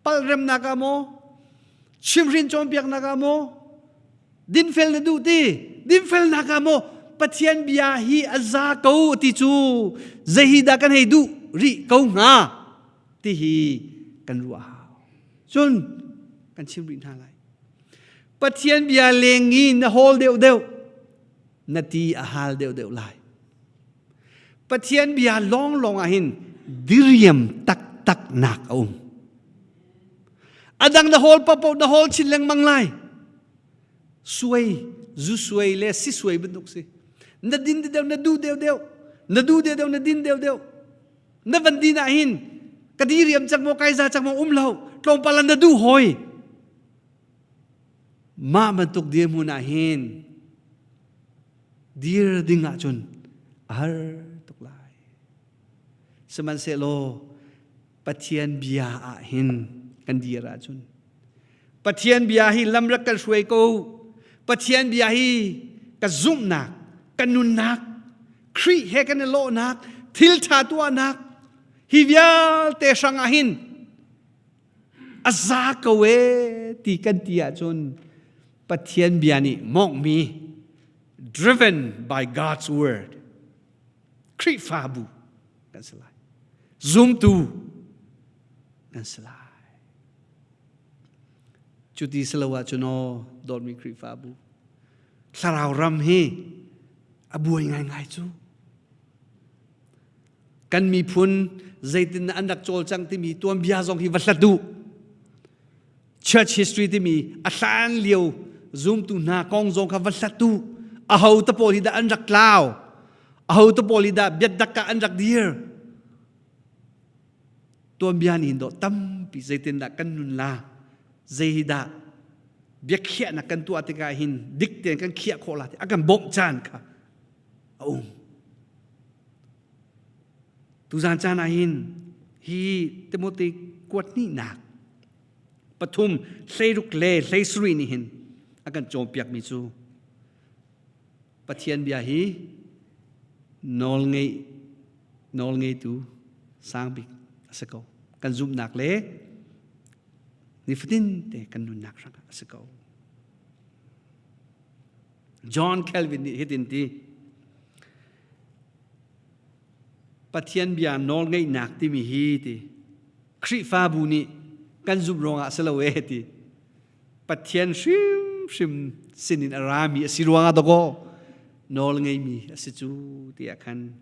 palh remnak ah maw chimhrin cawnpiaknak ah maw dinfel na duh ti dinfelnak ah maw Pathian bia hi a za ko ti cu zei hi dah kan hei duh rih ko hnga ti hi kan ruah hau cun kan chim rih hna lai Pathian bia leng i na hawl deuh deuh na ti a hal deuh deuh lai Pathian bia lawnglawng ah hin diriam taktak nak a um. A dang na hawl paohpaoh na hawl chin lengmang lai. Suai, zu suai le si suai bantuk si. Na din deuh na duh deuh deuh, na duh deuh deuh na din deuh deuh. Na van din ah hin ka diriam cang maw kai za cang maw um lo tlawmpal ah na duh hoi. Mah bantuk dirhmun ah hin dir ding ahcun a har tuk lai. Sihmanhsehlaw Pathian bia ah hin kan dir ahcun Pathian bia hi lam rak kan hruai ko. Pathian bia hi ka zumhnak, ka nunnak, Khrih he kan i lawhnak, thil ṭha tuahnak, hi vialte hrang ah hin a za ko e ti kan ti ahcun Pathian bia nih mawnghmi driven by God's word Khrihfabu kan si lai zumtu kan si lai cuti si lo ahcun aw dawtmi Khrihfabu thlarau ram hi a buai ngaingai cu Kan miphun zeitin an rak cawlcang timi tuanbia zong hi va hlat u. Church history timi a hlan lio zumtu hna kong zong kha va hlat u. Aho te pawl hi dah an rak tlau? Aho te pawl hi dah biatak ah an rak dir? Tuanbia nih hin dawh tampi zeitindah kan nun la? Zei hi dah biakhiahnak kan tuah tikah hin dik tein kan khiah khawh la ti a kan bawmh caan kha a um. Tuzan caan ah hin hi Timote kuat hnihnak pathum 16 le 17 nih hin a kan cawnpiakmi cu. Pathian bia hi nawl ngei nawl ngeitu sang bik a si ko. Kan zumhnak le nifatin te kan nunnak hrangah a si ko. John Calvin nih hitin ti Pathian bia nawlngeihnak timi hi ti Khrihfabu nih kan zumh ruangah a si lo ee ti Pathian hrimhrim sinin a rami a si ruangah dawkaw nawl ngeimi a si cu tiah khan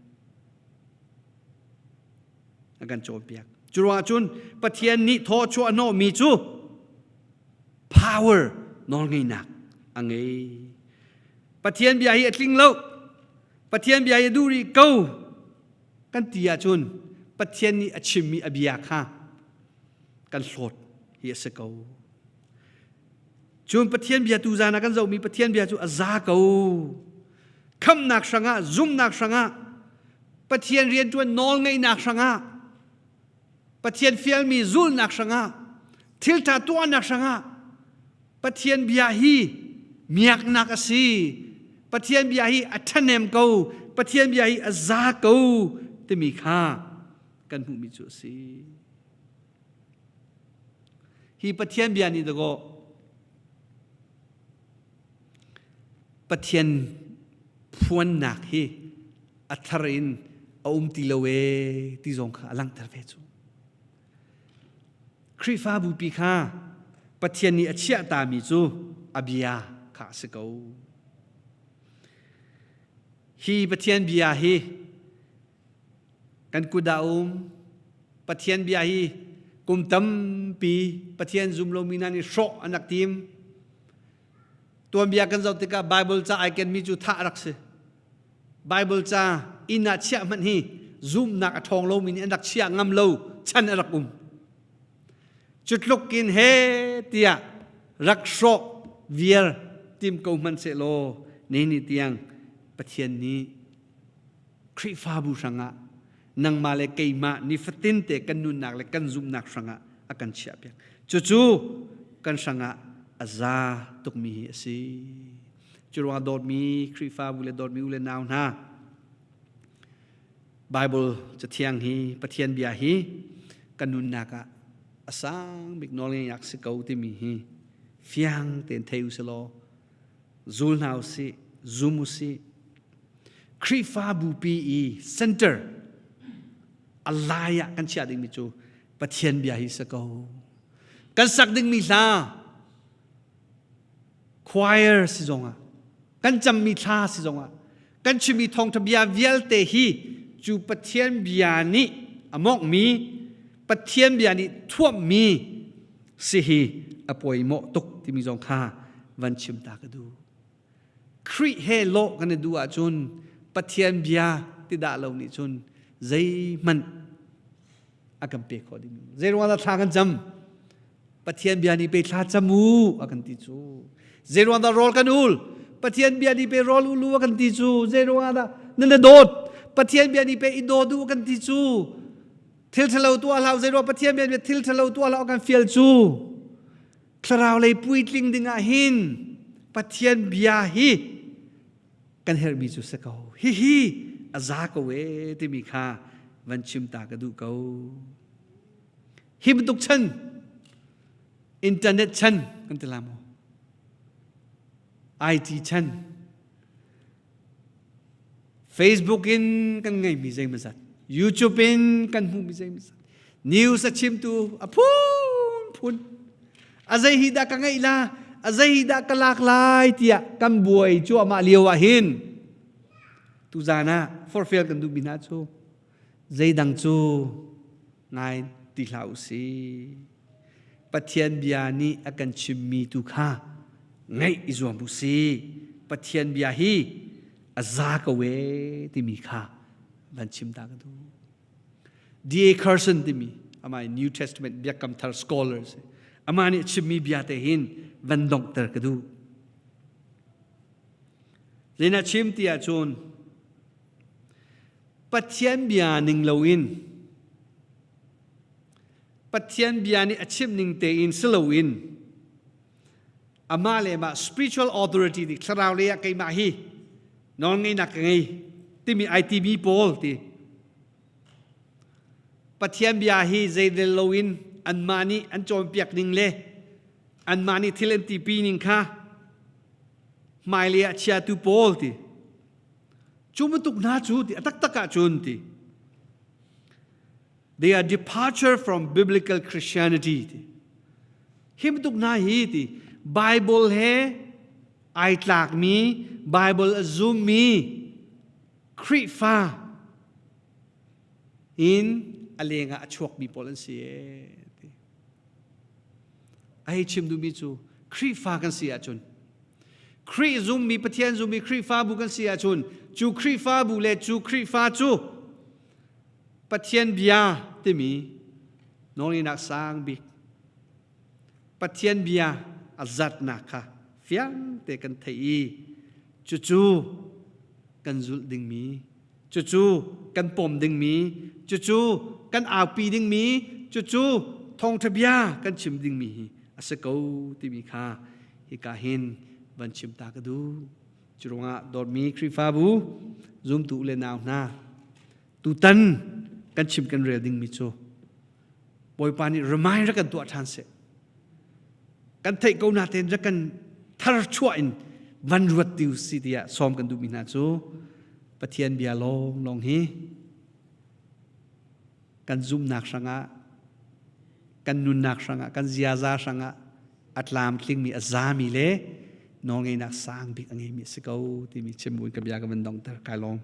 a kan cawnpiak. Cu ruangah cun Pathian nih thaw chuah hnawhmi cu power nawlngeihnak a ngei. Pathian bia hi a tling lo. Pathian bia hi a duh rih ko kan ti ahcun Pathian nih a chimmi a bia kha kan hlawt hi a si ko. Cun Pathian bia tu zan ah kan zohmi Pathian bia cu a za ko. Khamnak hrangah, zumnak hrangah, Pathian rianṭuan nawlngeihnak hrangah, Pathian fialmi zulnak hrangah, thilṭha tuahnak hrangah Pathian bia hi miaknak a si. Pathian bia hi a ṭhahnem ko. Pathian bia hi a za ko timi kha kan hmuhmi cu a si. Hi Pathian bia nih dakaw Pathian phuannak hi a thar in a um ti lo ee ti zong kha a langhter ve cu. Khrihfabu pi kha Pathian nih a chiahtami cu a bia kha a si ko. Hi Pathian bia hi kan kut ah um. Pathian bia hi kum tampi Pathian zum lomi hna nih hrawh an rak tim. Tuanbia kan zoh tikah Bible ca ai kenmi cu thah a rak si. Bible ca inn ah chiah hmanh hi zumhnak a ṭhawng lomi nih an rak chiah ngam lo chan a rak um. Cu tluk in he tiah rak hrawh viar tim ko hmanh sehlaw ni ni tiang Pathian nih Khrihfabu hrangah nangmah le keimah nifatin te kan nunnak le kan zumhnak hrangah a kan chiahpiak. Cucu kan hrangah a za tukmi hi a si. Cu ruangah dawtmi Khrihfabu le dawtmi u le nau hna, Bible cathiang hi Pathian bia hi kan nunnak ah a sang bik nawlngeihnak si ko timi hi fiang tein thei u selaw zul hna u sih, zum u sih. Khrihfabu pi i center a lai ah kan chiah dingmi cu Pathian bia hi si ko. Kan sak dingmi hla choir si zongah kan cammi thla si zongah kan chimmi thawngṭha bia vialte hi cu Pathian bia nih a mawngmi Pathian bia nih thuammi si hi a pawimawh tuk timi zong kha van chim ta ka duh. Khrih he lawh kan i duh ahcun Pathian bia ti dah lo nih cun zeihmanh a kan pe khawh ding. Zei ruang dah thla kan cam? Pathian bia nih pe thla cam u a kan ti cu. Zei ruang dah rawl kan ul? Pathian bia nih pe rawl ul u a kan ti cu. Zei ruang dah nan na dawt? Pathian bia nih pe i dawt u a kan ti cu. Thil ṭhalo tuah hlah zei ruang Pathian bia nih thil ṭhalo tuah hlah a kan fial cu. Thlarau lei puitling ding ah hin Pathian bia hi kan herhmi cu si ko. Hihi a za ko e timi kha van chim ta ka duh ko. Hi bantuk chan internet chan kan ti la maw? IT chan Facebook in kan ngeimi zeimawzat YouTube in kan hmuhmi zeimawzat news a chimtu a phunphun a zei hi dah ka ngeih la a zei hi dah ka lak lai tiah kan buai cuahmah lio ah hin tuzan ah forfel kan duhmi hna cu zeidang cu ngai ti hlah u si Pathian bia nih a kan chimmi tu kha ngaih i zuam u si Pathian bia hi a za ko e timi kha van chim ta ka duh D.A. Carson timi amah New Testament biakam thar scholars amah nih chimmi bia te hin van donghter ka duh Zeina chim ti ahcun Pathian bia ning loin Pathian bia nih a chimh ning tein si loin amah le mah spiritual authority nih thlarau lei ah keimah hi. Nawlngeihnak ka ngei timi ai timi pawl ti. Pathian bia hi zeirel loin anmah nih an cawnpiak ning le anmah nih thil an tipi ning kha hmailei ah chiatu pawl ti. Cu bantuk hna cu ti a taktak ahcun ti. They are departure from biblical Christianity ti. Hi bantuk hna hi ti Bible he ai tlakmi Bible a zummi Khrihfa in a lengah a chuakmi pawl an si ee ti. A hei chim duhmi cu Khrihfa kan si ahcun Khrih zummi Pathian zummi Khrihfabu kan si ahcun cu Khrihfabu le cu Khrihfa cu Pathian bia timi nawlngeihnak sang bik Pathian bia a zatnak kha fiang te kan theih i cucu kan zulh dingmi cucu kan pom dingmi cucu kan aupi dingmi cucu thawngṭha bia kan chim dingmi hi a si ko timi kha hika hin van chim ta ka duh. Curuangah dawtmi Khrihfabu zumtu le nau hna tutan kan chim kan rel dingmi cu Bawipa nih remind rak kan tuah ṭhan seh. Kan theih ko natein rak kan thar chuah in van ruat ti si tiah sawm kan duhmi hna cu Pathian bia lawnglawng hi kan zumhnak hrangah kan nunnak hrangah kan ziaza hrangah a tlamtlingmi a zami le nawlngeihnak sang bik a ngeimi a si ko timi chim buin ka bia ka van dongter kai lawm.